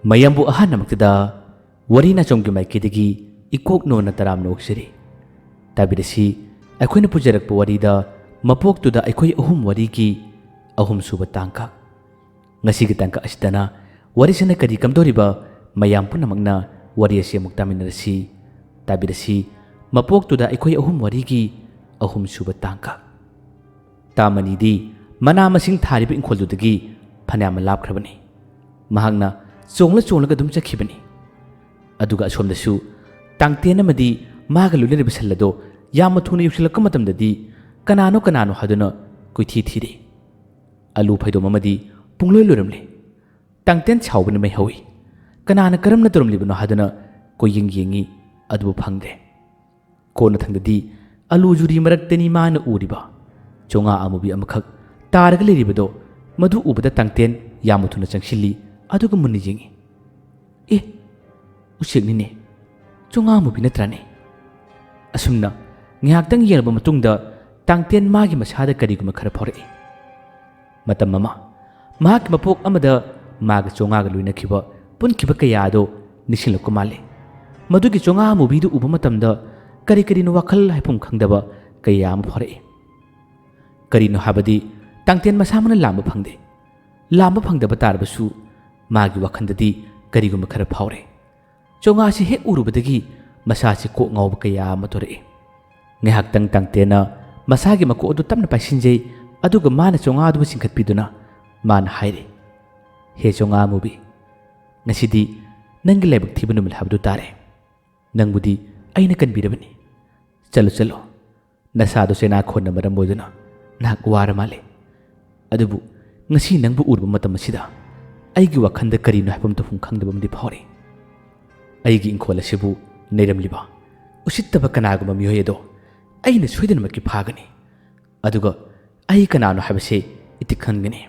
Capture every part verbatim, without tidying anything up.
ꯃꯌꯥꯝꯕꯨ ꯑꯍꯥꯟꯕꯃꯛꯇꯗ ꯋꯥꯔꯤ ꯅꯥꯆꯣꯝꯒꯤ ꯃꯥꯏꯀꯩꯗꯒꯤ ꯏꯀꯣꯛ ꯅꯣꯟꯅ ꯇꯔꯥꯝꯅ ꯑꯣꯛꯆꯔꯤ꯫ ꯇꯥꯕꯤꯔꯁꯤ, ꯑꯩꯈꯣꯏꯅ ꯄꯨꯖꯔꯛꯄ ꯋꯥꯔꯤꯗ ꯃꯄꯣꯛꯇꯨꯗ ꯑꯩꯈꯣꯏ ꯑꯍꯨꯝ ꯋꯥꯔꯤꯒꯤ ꯑꯍꯨꯝꯁꯨꯕ ꯇꯥꯡꯀꯛ꯫ ꯉꯁꯤꯒꯤ ꯇꯥꯡꯀꯛ ꯑꯁꯤꯗꯅ ꯋꯥꯔꯤꯁꯤꯅ ꯀꯔꯤ ꯀꯝꯗꯧꯔꯤꯕ, ꯃꯌꯥꯝ ꯄꯨꯝꯅꯃꯛꯅ ꯋꯥꯔꯤ ꯑꯁꯤ ꯑꯃꯨꯛ ꯇꯥꯃꯤꯟꯅꯔꯁꯤ꯫ ꯇꯥꯕꯤꯔꯁꯤ, ꯃꯄꯣꯛꯇꯨꯗ ꯑꯩꯈꯣꯏ ꯑꯍꯨꯝ ꯋꯥꯔꯤꯒꯤ ꯑꯍꯨꯝꯁꯨꯕ ꯇꯥꯡꯀꯛ꯫ ꯇꯥꯃꯅꯤꯗꯤ ꯃꯅꯥ ꯃꯁꯤꯡ ꯊꯥꯔꯤꯕ ꯏꯪꯈꯣꯜꯗꯨꯗꯒꯤ ꯐꯅꯌꯥꯝ ꯂꯥꯞꯈ꯭ꯔꯕꯅꯤ꯫ ꯃꯍꯥꯛꯅ ꯆꯣꯡꯂ ꯆꯣꯡꯂꯒ ꯑꯗꯨꯝ ꯆꯠꯈꯤꯕꯅꯤ꯫ ꯑꯗꯨꯒ ꯑꯁꯣꯝꯗꯁꯨ ꯇꯥꯡꯇꯦꯟ ꯑꯃꯗꯤ ꯃꯥꯒ ꯂꯣꯏꯅꯔꯤꯕ ꯁꯟ ꯑꯗꯣ ꯌꯥꯝꯅ ꯊꯨꯅ ꯌꯧꯁꯤꯜꯂꯛꯄ ꯃꯇꯝꯗꯗꯤ ꯀꯅꯥꯅꯣ ꯀꯅꯥꯅꯣ ꯍꯥꯏꯗꯨꯅ ꯀꯣꯏꯊꯤ ꯊꯤꯔꯤ꯫ ꯑꯂꯨ ꯐꯩꯗꯣꯝ ꯑꯃꯗꯤ ꯄꯨꯡꯂꯣꯏ ꯂꯣꯏꯔꯝꯂꯦ꯫ ꯇꯥꯡꯇꯦꯟ ꯁꯥꯎꯕꯅ ꯃꯩ ꯍꯧꯏ꯫ ꯀꯅꯥꯅ ꯀꯔꯝꯅ ꯇꯧꯔꯝꯂꯤꯕꯅꯣ ꯍꯥꯏꯗꯨꯅ ꯀꯣꯏꯌꯦꯡ ꯌꯦꯡꯉꯤ, ꯑꯗꯨꯕꯨ ꯐꯪꯗ꯭ꯔꯦ꯫ ꯀꯣꯟꯅꯊꯪꯗꯗꯤ ꯑꯂꯨ ꯖꯨꯔꯤ ꯃꯔꯛꯇꯅꯤ ꯃꯥꯅ ꯎꯔꯤꯕ ꯆꯣꯉꯥ ꯑꯃꯨꯕꯤ ꯑꯃꯈꯛ ꯇꯥꯔꯒ ꯂꯩꯔꯤꯕꯗꯣ꯫ ꯃꯗꯨ ꯎꯕꯗ ꯇꯥꯡꯇꯦꯟ ꯌꯥꯝꯅ ꯊꯨꯅ ꯆꯪꯁꯤꯜꯂꯤ, ꯑꯗꯨꯒ ꯃꯨꯟꯅ ꯌꯦꯡꯉꯤ꯫ "ꯑꯦ, ꯎꯆꯦꯛꯅꯤꯅꯦ, ꯆꯣꯉꯥ ꯑꯃꯨꯕꯤ ꯅꯠꯇ꯭ꯔꯥꯅꯦ?" ꯑꯁꯨꯝꯅ ꯉꯥꯏꯍꯥꯛꯇꯪ ꯌꯦꯡꯂꯕ ꯃꯇꯨꯡꯗ ꯇꯥꯡꯇꯦꯟ ꯃꯥꯒꯤ ꯃꯁꯥꯗ ꯀꯔꯤꯒꯨꯝꯕ ꯈꯔ ꯐꯥꯎꯔꯛꯏ꯫ ꯃꯇꯝ ꯑꯃ ꯃꯍꯥꯛꯀꯤ ꯃꯄꯣꯛ ꯑꯃꯗ ꯃꯥꯒ ꯆꯣꯉꯥꯒ ꯂꯣꯏꯅꯈꯤꯕ, ꯄꯨꯟꯈꯤꯕ ꯀꯌꯥ ꯑꯗꯣ ꯅꯤꯡꯁꯤꯡꯂꯛꯄ ꯃꯥꯜꯂꯤ꯫ ꯃꯗꯨꯒꯤ ꯆꯣꯉꯥ ꯑꯃꯨꯕꯤꯗꯨ ꯎꯕ ꯃꯇꯝꯗ ꯀꯔꯤ ꯀꯔꯤꯅꯣ ꯋꯥꯈꯜ ꯍꯥꯏꯐꯝ ꯈꯪꯗꯕ ꯀꯌꯥ ꯑꯃ ꯐꯥꯎꯔꯛꯏ꯫ ꯀꯔꯤꯅꯣ ꯍꯥꯏꯕꯗꯤ ꯇꯥꯡꯇꯦꯟ ꯃꯁꯥꯃꯛꯅ ꯂꯥꯝꯕ ꯐꯪꯗꯦ꯫ ꯂꯥꯝꯕ ꯐꯪꯗꯕ ꯇꯥꯔꯕꯁꯨ ꯃꯥꯒꯤ ꯋꯥꯈꯜꯗꯗꯤ ꯀꯔꯤꯒꯨꯝꯕ ꯈꯔ ꯐꯥꯎꯔꯦ꯫ ꯆꯣꯉꯥꯁꯤ ꯍꯦꯛ ꯎꯔꯨꯕꯗꯒꯤ ꯃꯁꯥꯁꯤ ꯀꯣꯛ ꯉꯥꯎꯕ ꯀꯌꯥ ꯑꯃ ꯊꯣꯔꯛꯏ꯫ ꯉꯥꯏꯍꯥꯛꯇꯪ ꯇꯥꯡꯇꯦꯟꯅ ꯃꯁꯥꯒꯤ ꯃꯀꯣꯛ ꯑꯗꯨ ꯇꯞꯅ ꯄꯥꯏꯁꯤꯟꯖꯩ, ꯑꯗꯨꯒ ꯃꯥꯅ ꯆꯣꯉꯥ ꯑꯗꯨꯕꯨ ꯆꯤꯡꯈꯠꯄꯤꯗꯨꯅ ꯃꯥꯅ ꯍꯥꯏꯔꯤ, "ꯍꯦ ꯆꯣꯉꯥ ꯑꯃꯨꯕꯤ, ꯉꯁꯤꯗꯤ ꯅꯪꯒꯤ ꯂꯥꯏꯕꯛ ꯊꯤꯕ ꯅꯨꯃꯤꯠ ꯍꯥꯏꯕꯗꯨ ꯇꯥꯔꯦ꯫ ꯅꯪꯕꯨꯗꯤ ꯑꯩꯅ ꯀꯟꯕꯤꯔꯕꯅꯤ꯫ ꯆꯠꯂꯨ, ꯆꯠꯂꯨ꯫ ꯅꯁꯥꯗꯣ ꯆꯩꯅꯥꯈꯣꯟꯅ ꯃꯔꯝ ꯑꯣꯏꯗꯨꯅ ꯅꯍꯥꯛ ꯋꯥꯔ ꯃꯥꯜꯂꯦ꯫ ꯑꯗꯨꯕꯨ ꯉꯁꯤ ꯅꯪꯕꯨ ꯎꯔꯨꯕ ꯃꯇꯝ ꯑꯁꯤꯗ ꯑꯩꯒꯤ ꯋꯥꯈꯜꯗ ꯀꯔꯤꯅꯣ ꯍꯥꯏꯐꯝ ꯇꯧꯐꯝ ꯈꯪꯗꯕ ꯑꯃꯗꯤ ꯐꯥꯎꯔꯤ꯫ ꯑꯩꯒꯤ ꯏꯪꯈꯣꯜ ꯑꯁꯤꯕꯨ ꯅꯩꯔꯝꯂꯤꯕ ꯎꯁꯤꯠꯇꯕ ꯀꯅꯥꯒꯨꯝꯕ ꯃꯤꯑꯣꯏ ꯑꯗꯣ ꯑꯩꯅ ꯁꯣꯏꯗꯅꯃꯛꯀꯤ ꯐꯥꯒꯅꯤ꯫ ꯑꯗꯨꯒ ꯑꯩ ꯀꯅꯥꯅꯣ ꯍꯥꯏꯕꯁꯤ ꯏꯇꯤꯛ ꯈꯪꯒꯅꯤ꯫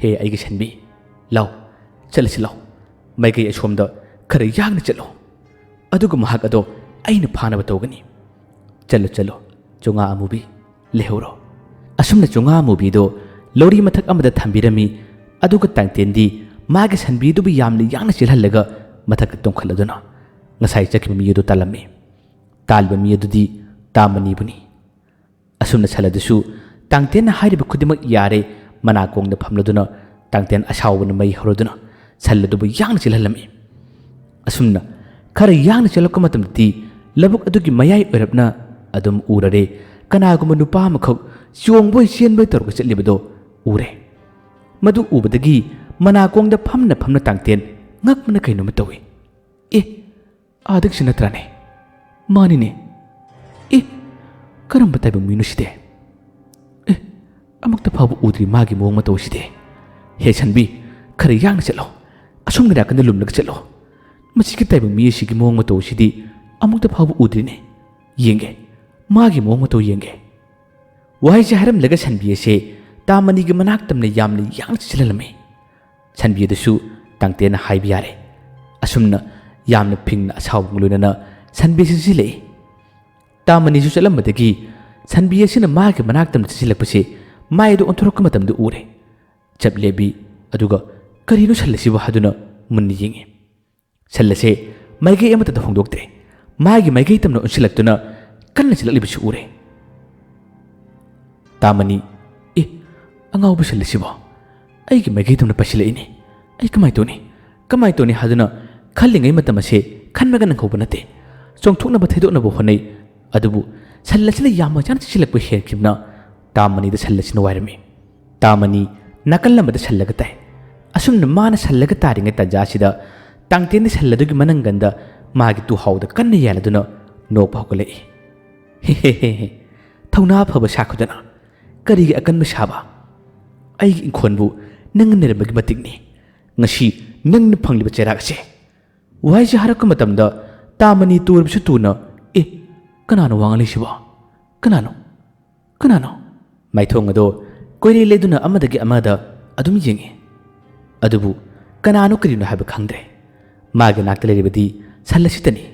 ꯍꯦ ꯑꯩꯒꯤ ꯁꯟꯕꯤ, ꯂꯥꯎ, ꯆꯠꯂꯁꯤ ꯂꯥꯎ꯫ ꯃꯥꯏꯀꯩ ꯑꯁꯣꯝꯗ ꯈꯔ ꯌꯥꯡꯅ ꯆꯠꯂꯣ꯫ ꯑꯗꯨꯒ ꯃꯍꯥꯛ ꯑꯗꯣ ꯑꯩꯅ ꯐꯥꯅꯕ ꯇꯧꯒꯅꯤ꯫ ꯆꯠꯂꯣ, ꯆꯠꯂꯣ, ꯆꯣꯉꯥ ꯑꯃꯨꯕꯤ, ꯂꯩꯍꯧꯔꯣ꯫" ꯑꯁꯨꯝꯅ ꯆꯣꯉꯥ ꯑꯃꯨꯕꯤꯗꯣ ꯂꯧꯔꯤ ꯃꯊꯛ ꯑꯃꯗ ꯊꯝꯕꯤꯔꯝꯃꯤ꯫ ꯑꯗꯨꯒ ꯇꯥꯡꯇꯦꯟꯗꯤ ꯃꯥꯒꯤ ꯁꯟꯕꯤ ꯑꯗꯨꯕꯨ ꯌꯥꯝꯅ ꯌꯥꯡꯅ ꯆꯦꯜꯍꯜꯂꯒ ꯃꯊꯛꯇ ꯇꯣꯡꯈꯠꯂꯗꯨꯅ ꯉꯁꯥꯏ ꯆꯠꯈꯤꯕ ꯃꯤ ꯑꯗꯨ ꯇꯥꯜꯂꯝꯃꯤ꯫ ꯇꯥꯜꯂꯤꯕ ꯃꯤ ꯑꯗꯨꯗꯤ ꯇꯥ ꯃꯅꯤꯕꯨꯅꯤ꯫ ꯑꯁꯨꯝꯅ ꯁꯟ ꯑꯗꯨꯁꯨ ꯇꯥꯡꯇꯦꯟꯅ ꯍꯥꯏꯔꯤꯕ ꯈꯨꯗꯤꯡꯃꯛ ꯌꯥꯔꯦ, ꯃꯅꯥꯀꯣꯡꯗ ꯐꯝꯂꯗꯨꯅ ꯇꯥꯡꯇꯦꯟ ꯑꯁꯥꯎꯕꯅ ꯃꯩ ꯍꯧꯔꯗꯨꯅ ꯁꯟ ꯑꯗꯨꯕꯨ ꯌꯥꯡꯅ ꯆꯦꯜꯍꯜꯂꯝꯃꯤ꯫ ꯑꯁꯨꯝꯅ ꯈꯔ ꯌꯥꯡꯅ ꯆꯦꯜꯂꯛꯄ ꯃꯇꯝꯗꯗꯤ ꯂꯧꯕꯨꯛ ꯑꯗꯨꯒꯤ ꯃꯌꯥꯏ ꯑꯣꯏꯔꯞꯅ ꯑꯗꯨꯝ ꯎꯔꯔꯦ, ꯀꯅꯥꯒꯨꯝꯕ ꯅꯨꯄꯥ ꯑꯃꯈꯛ ꯆꯣꯡꯕꯣꯏ ꯆꯦꯟꯕꯣꯏ ꯇꯧꯔꯒ ꯆꯠꯂꯤꯕꯗꯣ ꯎꯔꯦ꯫ ꯃꯗꯨ ꯎꯕꯗꯒꯤ ꯃꯅꯥꯀꯣꯡꯗ ꯐꯝꯅ ꯐꯝꯅ ꯇꯥꯡꯇꯦꯟ ꯉꯛꯄꯅ ꯀꯩꯅꯣꯝꯃ ꯇꯧꯏ꯫ "ꯑꯦ, ꯑꯥꯗꯒꯤꯁꯨ ꯅꯠꯇ꯭ꯔꯥꯅꯦ? ꯃꯥꯅꯤꯅꯦ꯫ ꯑꯦ, ꯀꯔꯝꯕ ꯇꯥꯏꯕꯪ ꯃꯤꯅꯣ ꯁꯤꯗꯤ? ꯑꯦ, ꯑꯃꯨꯛꯇ ꯐꯥꯎꯕ ꯎꯗ꯭ꯔꯤ ꯃꯥꯒꯤ ꯃꯑꯣꯡ ꯃꯇꯧ ꯑꯁꯤꯗꯤ꯫ ꯍꯦ ꯁꯟꯕꯤ, ꯈꯔ ꯌꯥꯡꯅ ꯆꯠꯂꯣ꯫ ꯑꯁꯣꯝꯒꯤ ꯅꯥꯀꯟꯗ ꯂꯨꯝꯂꯒ ꯆꯠꯂꯣ꯫ ꯃꯁꯤꯒꯤ ꯇꯥꯏꯕꯪ ꯃꯤ ꯑꯁꯤꯒꯤ ꯃꯑꯣꯡ ꯃꯇꯧ ꯑꯁꯤꯗꯤ ꯑꯃꯨꯛꯇ ꯐꯥꯎꯕ ꯎꯗ꯭ꯔꯤꯅꯦ꯫ ꯌꯦꯡꯒꯦ, ꯃꯥꯒꯤ ꯃꯑꯣꯡ ꯃꯇꯧ ꯌꯦꯡꯒꯦ꯫" ꯋꯥꯍꯩꯁꯦ ꯍꯥꯏꯔꯝꯂꯒ ꯁꯟꯕꯤ ꯑꯁꯦ ꯇꯥ ꯃꯅꯤꯒꯤ ꯃꯅꯥꯛ ꯇꯝꯅ ꯌꯥꯝꯅ ꯌꯥꯡꯅ ꯆꯦꯜꯍꯜꯂꯝꯃꯤ꯫ ꯁꯟꯕꯤ ꯑꯗꯨꯁꯨ ꯇꯥꯡꯇꯦꯟꯅ ꯍꯥꯏꯕ ꯌꯥꯔꯦ꯫ ꯑꯁꯨꯝꯅ ꯌꯥꯝꯅ ꯐꯤꯡꯅ ꯑꯁꯥꯎꯕꯒ ꯂꯣꯏꯅꯅ ꯁꯟꯕꯤ ꯑꯁꯤ ꯆꯦꯜꯂꯛꯏ꯫ ꯇꯥ ꯃꯅꯤꯁꯨ ꯆꯠꯂꯝꯕꯗꯒꯤ ꯁꯟꯕꯤ ꯑꯁꯤꯅ ꯃꯥꯒꯤ ꯃꯅꯥꯛ ꯇꯝꯅ ꯆꯦꯜꯁꯤꯜꯂꯛꯄꯁꯤ ꯃꯥꯏ ꯑꯗꯨ ꯑꯣꯟꯊꯣꯔꯛꯄ ꯃꯇꯝꯗ ꯎꯔꯦ꯫ ꯆꯞ ꯂꯦꯞꯄꯤ, ꯑꯗꯨꯒ "ꯀꯔꯤꯅꯣ ꯁꯟ ꯑꯁꯤꯕꯨ?" ꯍꯥꯏꯗꯨꯅ ꯃꯨꯟꯅ ꯌꯦꯡꯉꯤ꯫ ꯁꯟ ꯑꯁꯦ ꯃꯥꯏꯀꯩ ꯑꯃꯠꯇꯗ ꯍꯣꯡꯗꯣꯛꯇ꯭ꯔꯦ꯫ ꯃꯥꯒꯤ ꯃꯥꯏꯀꯩ ꯇꯝꯅ ꯑꯣꯟꯁꯤꯜꯂꯛꯇꯨꯅ ꯀꯟꯅ ꯆꯦꯜꯂꯛꯂꯤꯕꯁꯨ ꯎꯔꯦ꯫ ꯇꯥ ꯃꯅꯤ, "ꯑꯦ, ꯑꯉꯥꯎꯕ ꯁꯟ ꯑꯁꯤꯕꯣ ꯑꯩꯒꯤ ꯃꯥꯏꯀꯩ ꯇꯝꯅ ꯄꯥꯏꯁꯤꯜꯂꯛꯏꯅꯦ꯫ ꯑꯩ ꯀꯃꯥꯏ ꯇꯧꯅꯤ? ꯀꯃꯥꯏ ꯇꯧꯅꯤ?" ꯍꯥꯏꯗꯨꯅ ꯈꯜꯂꯤꯉꯩ ꯃꯇꯝ ꯑꯁꯦ ꯈꯟꯕꯒ ꯅꯪꯍꯧꯕ ꯅꯠꯇꯦ꯫ ꯆꯣꯡꯊꯣꯛꯅꯕ ꯊꯩꯗꯣꯛꯅꯕ ꯍꯣꯠꯅꯩ꯫ ꯑꯗꯨꯕꯨ ꯁꯟ ꯑꯁꯤꯅ ꯌꯥꯝꯅ ꯌꯥꯡꯅ ꯆꯦꯜꯂꯛꯄ ꯍꯦꯟꯈꯤꯕꯅ ꯇꯥ ꯃꯅꯤꯗ ꯁꯟ ꯑꯁꯤꯅ ꯋꯥꯏꯔꯝꯃꯤ꯫ ꯇꯥ ꯃꯅꯤ ꯅꯥꯀꯜ ꯑꯃꯗ ꯁꯜꯂꯒ ꯇꯥꯏ꯫ ꯑꯁꯨꯝꯅ ꯃꯥꯅ ꯁꯜꯂꯒ ꯇꯥꯔꯤꯉꯩ ꯇꯥꯟꯖꯥ ꯑꯁꯤꯗ ꯇꯥꯡꯇꯦꯟꯗꯤ ꯁꯜ ꯑꯗꯨꯒꯤ ꯃꯅꯪꯒꯟꯗ ꯃꯥꯒꯤ ꯇꯨꯍꯥꯎꯗ ꯀꯟꯅ ꯌꯥꯜꯂꯗꯨꯅ ꯅꯣꯛꯄ ꯍꯧꯒꯠꯂꯛꯏ꯫ "ꯍꯦ ꯍꯦ ꯍꯦ ꯍꯦ, ꯊꯧꯅꯥ ꯐꯕ ꯁꯥꯈꯣꯗꯅ ꯀꯔꯤꯒꯤ ꯑꯀꯟꯕ ꯁꯥꯕ? ꯑꯩꯒꯤ ꯏꯪꯈꯣꯜꯕꯨ ꯅꯪꯅ ꯅꯩꯔꯝꯕꯒꯤ ꯃꯇꯤꯛꯅꯤ꯫ ꯉꯁꯤ ꯅꯪꯅ ꯐꯪꯂꯤꯕ ꯆꯩꯔꯥꯛ ꯑꯁꯦ꯫" ꯋꯥꯍꯩꯁꯦ ꯍꯥꯏꯔꯛꯄ ꯃꯇꯝꯗ ꯇꯥ ꯃꯅꯤ ꯇꯨꯔꯕꯁꯨ ꯇꯨꯅ, "ꯑꯦ, ꯀꯅꯥꯅꯣ ꯋꯥ ꯉꯥꯡꯂꯤꯁꯤꯕꯣ? ꯀꯅꯥꯅꯣ? ꯀꯅꯥꯅꯣ?" ꯃꯥꯏꯊꯣꯡ ꯑꯗꯣ ꯀꯣꯏꯔꯦ ꯂꯩꯗꯨꯅ ꯑꯃꯗꯒꯤ ꯑꯃꯗ ꯑꯗꯨꯝ ꯌꯦꯡꯉꯤ꯫ ꯑꯗꯨꯕꯨ ꯀꯅꯥꯅꯣ ꯀꯔꯤꯅꯣ ꯍꯥꯏꯕ ꯈꯪꯗ꯭ꯔꯦ꯫ ꯃꯥꯒꯤ ꯅꯥꯛꯇ ꯂꯩꯔꯤꯕꯗꯤ ꯁꯟ ꯑꯁꯤꯇꯅꯤ꯫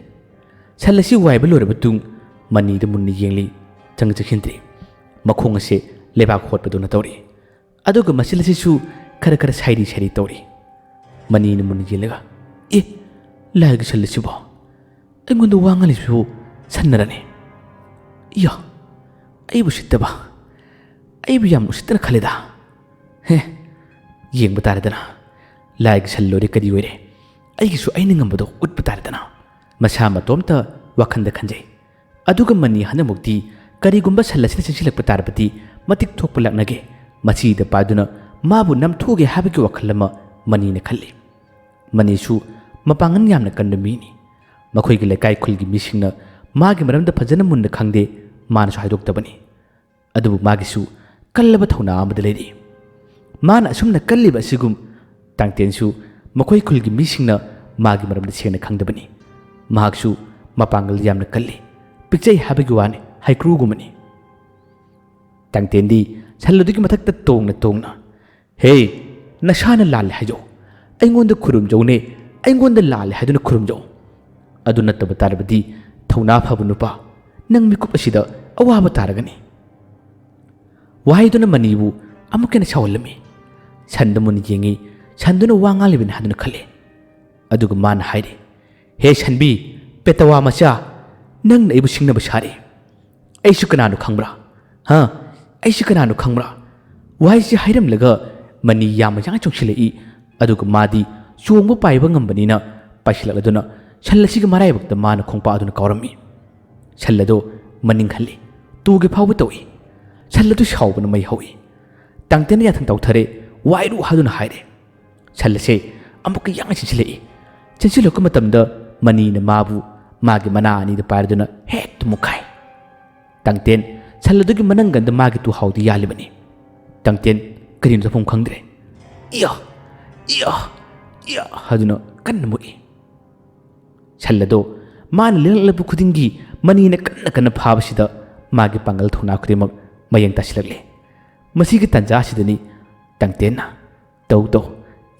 ꯁꯟ ꯑꯁꯤ ꯋꯥꯏꯕ ꯂꯣꯏꯔꯕ ꯇꯨꯡ ꯃꯅꯤꯗ ꯃꯨꯟꯅ ꯌꯦꯡꯂꯤ, ꯆꯪ ꯆꯪꯁꯤꯟꯗ꯭ꯔꯤ꯫ ꯃꯈꯣꯡ ꯑꯁꯦ ꯂꯩꯕꯥꯛ ꯍꯣꯠꯄꯗꯧꯅ ꯇꯧꯔꯤ꯫ ꯑꯗꯨꯒ ꯃꯆꯤꯜ ꯑꯁꯤꯁꯨ ꯈꯔ ꯈꯔ ꯁꯥꯏꯔꯤ ꯁꯥꯏꯔꯤ ꯇꯧꯔꯤ꯫ ꯃꯅꯤꯅ ꯃꯨꯟꯅ ꯌꯦꯡꯂꯒ, "ꯑꯦ, ꯂꯥꯏꯒꯤ ꯁꯜ ꯑꯁꯤꯕꯣ? ꯑꯩꯉꯣꯟꯗ ꯋꯥ ꯉꯥꯡꯂꯤꯁꯤꯕꯨ ꯁꯟꯅꯔꯅꯦ? ꯏꯌꯥ, ꯑꯩꯕꯨ ꯁꯤꯠꯇꯕ, ꯑꯩꯕꯨ ꯌꯥꯝ ꯎꯁꯤꯠꯇꯅ ꯈꯜꯂꯦꯗ꯫ ꯍꯦ, ꯌꯦꯡꯕ ꯇꯥꯔꯦꯗꯅ, ꯂꯥꯏꯒꯤ ꯁꯜ ꯑꯣꯏꯔꯦ ꯀꯔꯤ ꯑꯣꯏꯔꯦ, ꯑꯩꯒꯤꯁꯨ ꯑꯩꯅ ꯉꯝꯕꯗꯣ ꯎꯠꯄ ꯇꯥꯔꯦꯗꯅ"꯫ ꯃꯁꯥ ꯃꯇꯣꯝꯇ ꯋꯥꯈꯜꯗ ꯈꯟꯖꯩ꯫ ꯑꯗꯨꯒ ꯃꯅꯤ ꯍꯟꯗꯛꯃꯨꯛꯇꯤ ꯀꯔꯤꯒꯨꯝꯕ ꯁꯟ ꯑꯁꯤꯅ ꯆꯪꯁꯤꯜꯂꯛꯄ ꯇꯥꯔꯕꯗꯤ ꯃꯇꯤꯛ ꯊꯣꯛꯄ ꯂꯥꯛꯅꯒꯦ, ꯃꯁꯤꯗ ꯄꯥꯏꯗꯨꯅ ꯃꯥꯕꯨ ꯅꯝꯊꯣꯛꯑꯒꯦ ꯍꯥꯏꯕꯒꯤ ꯋꯥꯈꯜ ꯑꯃ ꯃꯅꯤꯅ ꯈꯜꯂꯤ꯫ ꯃꯅꯤꯁꯨ ꯃꯄꯥꯡꯒꯜ ꯌꯥꯝꯅ ꯀꯟꯕ ꯃꯤꯅꯤ꯫ ꯃꯈꯣꯏꯒꯤ ꯂꯩꯀꯥꯏ ꯈꯨꯜꯒꯤ ꯃꯤꯁꯤꯡꯅ ꯃꯥꯒꯤ ꯃꯔꯝꯗ ꯐꯖꯅ ꯃꯨꯟꯅ ꯈꯪꯗꯦ, ꯃꯥꯅꯁꯨ ꯍꯥꯏꯗꯣꯛꯇꯕꯅꯤ꯫ ꯑꯗꯨꯕꯨ ꯃꯥꯒꯤꯁꯨ ꯀꯜꯂꯕ ꯊꯧꯅꯥ ꯑꯃꯗꯤ ꯂꯩꯔꯤ꯫ ꯃꯥꯅ ꯑꯁꯨꯝꯅ ꯀꯜꯂꯤꯕ ꯑꯁꯤꯒꯨꯝ ꯇꯥꯡꯇꯦꯟꯁꯨ ꯃꯈꯣꯏ ꯈꯨꯜꯒꯤ ꯃꯤꯁꯤꯡꯅ ꯃꯥꯒꯤ ꯃꯔꯝꯗ ꯁꯦꯡꯅ ꯈꯪꯗꯕꯅꯤ꯫ ꯃꯍꯥꯛꯁꯨ ꯃꯄꯥꯡꯒꯜ ꯌꯥꯝꯅ ꯀꯜꯂꯤ꯫ ꯄꯤꯛꯆꯩ ꯍꯥꯏꯕꯒꯤ ꯋꯥꯅꯤ, ꯍꯩꯀ꯭ꯔꯨꯒꯨꯝꯕꯅꯤ꯫ ꯇꯥꯡꯇꯦꯟꯗꯤ ꯁꯜ ꯑꯗꯨꯒꯤ ꯃꯊꯛꯇ ꯇꯣꯡꯅ ꯇꯣꯡꯅ, "ꯍꯦ, ꯅꯁꯥꯅ ꯂꯥꯜꯂꯦ ꯍꯥꯏꯌꯣ, ꯑꯩꯉꯣꯟꯗ ꯈꯨꯔꯨꯝꯖꯧꯅꯦ, ꯑꯩꯉꯣꯟꯗ ꯂꯥꯜꯂꯦ ꯍꯥꯏꯗꯨꯅ ꯈꯨꯔꯨꯝꯖꯧ꯫ ꯑꯗꯨ ꯅꯠꯇꯕ ꯇꯥꯔꯕꯗꯤ, ꯊꯧꯅꯥ ꯐꯕ ꯅꯨꯄꯥ, ꯅꯪ ꯃꯤꯀꯨꯞ ꯑꯁꯤꯗ ꯑꯋꯥꯕ ꯇꯥꯔꯒꯅꯤ"꯫ ꯋꯥꯍꯩꯗꯨꯅ ꯃꯅꯤꯕꯨ ꯑꯃꯨꯛꯀ ꯍꯦꯟꯅ ꯁꯥꯎꯍꯜꯂꯝꯃꯤ꯫ ꯁꯟꯗ ꯃꯨꯟꯅ ꯌꯦꯡꯉꯤ, ꯁꯟꯗꯨꯅ ꯋꯥ ꯉꯥꯡꯂꯤꯕꯅꯤ ꯍꯥꯏꯗꯨꯅ ꯈꯜꯂꯤ꯫ ꯑꯗꯨꯒ ꯃꯥꯅ ꯍꯥꯏꯔꯤ, "ꯍꯦ ꯁꯟꯕꯤ, ꯄꯦꯇꯋꯥ ꯃꯆꯥ, ꯅꯪꯅ ꯑꯩꯕꯨ ꯁꯤꯡꯅꯕ ꯁꯥꯔꯤ꯫ ꯑꯩꯁꯨ ꯀꯅꯥꯅꯣ ꯈꯪꯕ꯭ꯔꯥ? ꯍꯥ? ꯑꯩꯁꯨ ꯀꯅꯥꯅꯣ ꯈꯪꯕ꯭ꯔꯥ?" ꯋꯥꯍꯩꯁꯤ ꯍꯥꯏꯔꯝꯂꯒ ꯃꯅꯤ ꯌꯥꯝꯅ ꯌꯥꯡꯅ ꯆꯣꯡꯁꯤꯜꯂꯛꯏ꯫ ꯑꯗꯨꯒ ꯃꯥꯗꯤ ꯆꯣꯡꯕ ꯄꯥꯏꯕ ꯉꯝꯕꯅꯤꯅ ꯄꯥꯏꯁꯤꯜꯂꯛꯂꯗꯨꯅ ꯁꯟ ꯑꯁꯤꯒꯤ ꯃꯔꯥꯏꯕꯛꯇ ꯃꯥꯅ ꯈꯣꯡꯄꯥꯛ ꯑꯗꯨꯅ ꯀꯥꯎꯔꯝꯃꯤ꯫ ꯁꯟ ꯑꯗꯨ ꯃꯅꯤꯡ ꯍꯜꯂꯤ, ꯇꯨꯒꯦ ꯐꯥꯎꯕ ꯇꯧꯏ꯫ ꯁꯟ ꯑꯗꯨ ꯁꯥꯎꯕꯅ ꯃꯩ ꯍꯧꯏ꯫ ꯇꯥꯡꯇꯦꯟꯅ ꯌꯥꯊꯪ ꯇꯧꯊꯔꯦ, "ꯋꯥꯏꯔꯨ" ꯍꯥꯏꯗꯨꯅ ꯍꯥꯏꯔꯦ꯫ ꯁꯟ ꯑꯁꯦ ꯑꯃꯨꯛꯀ ꯌꯥꯡꯅ ꯆꯦꯟꯁꯤꯜꯂꯛꯏ꯫ ꯆꯦꯟꯁꯤꯜꯂꯛꯄ ꯃꯇꯝꯗ ꯃꯅꯤꯅ ꯃꯥꯕꯨ ꯃꯥꯒꯤ ꯃꯅꯥ ꯑꯅꯤꯗ ꯄꯥꯏꯔꯗꯨꯅ ꯍꯦꯛꯇ ꯃꯨꯛꯈꯥꯏ꯫ ꯇꯥꯡꯇꯦꯟ ꯁꯟ ꯑꯗꯨꯒꯤ ꯃꯅꯪꯒꯟꯗ ꯃꯥꯒꯤ ꯇꯨꯍꯥꯎꯗꯤ ꯌꯥꯜꯂꯤꯕꯅꯤ꯫ ꯇꯥꯡꯇꯦꯟ ꯀꯔꯤꯅꯣ ꯇꯧꯐꯝ ꯈꯪꯗ꯭ꯔꯦ꯫ "ꯏꯌꯥ! ꯏꯌꯥ! ꯏꯌꯥ!" ꯍꯥꯏꯗꯨꯅ ꯀꯟꯅ ꯃꯨꯛꯏ꯫ ꯁꯟ ꯑꯗꯣ ꯃꯥꯅ ꯂꯦꯡꯂꯛꯂꯕ ꯈꯨꯗꯤꯡꯒꯤ ꯃꯅꯤꯅ ꯀꯟꯅ ꯀꯟꯅ ꯐꯥꯕꯁꯤꯗ ꯃꯥꯒꯤ ꯄꯥꯡꯒꯜ ꯊꯧꯅꯥ ꯈꯨꯗꯤꯡꯃꯛ ꯃꯌꯦꯡ ꯇꯥꯁꯤꯜꯂꯛꯂꯦ꯫ ꯃꯁꯤꯒꯤ ꯇꯥꯟꯖꯥ ꯑꯁꯤꯗꯅꯤ ꯇꯥꯡꯇꯦꯟꯅ, "ꯇꯧ ꯇꯧ,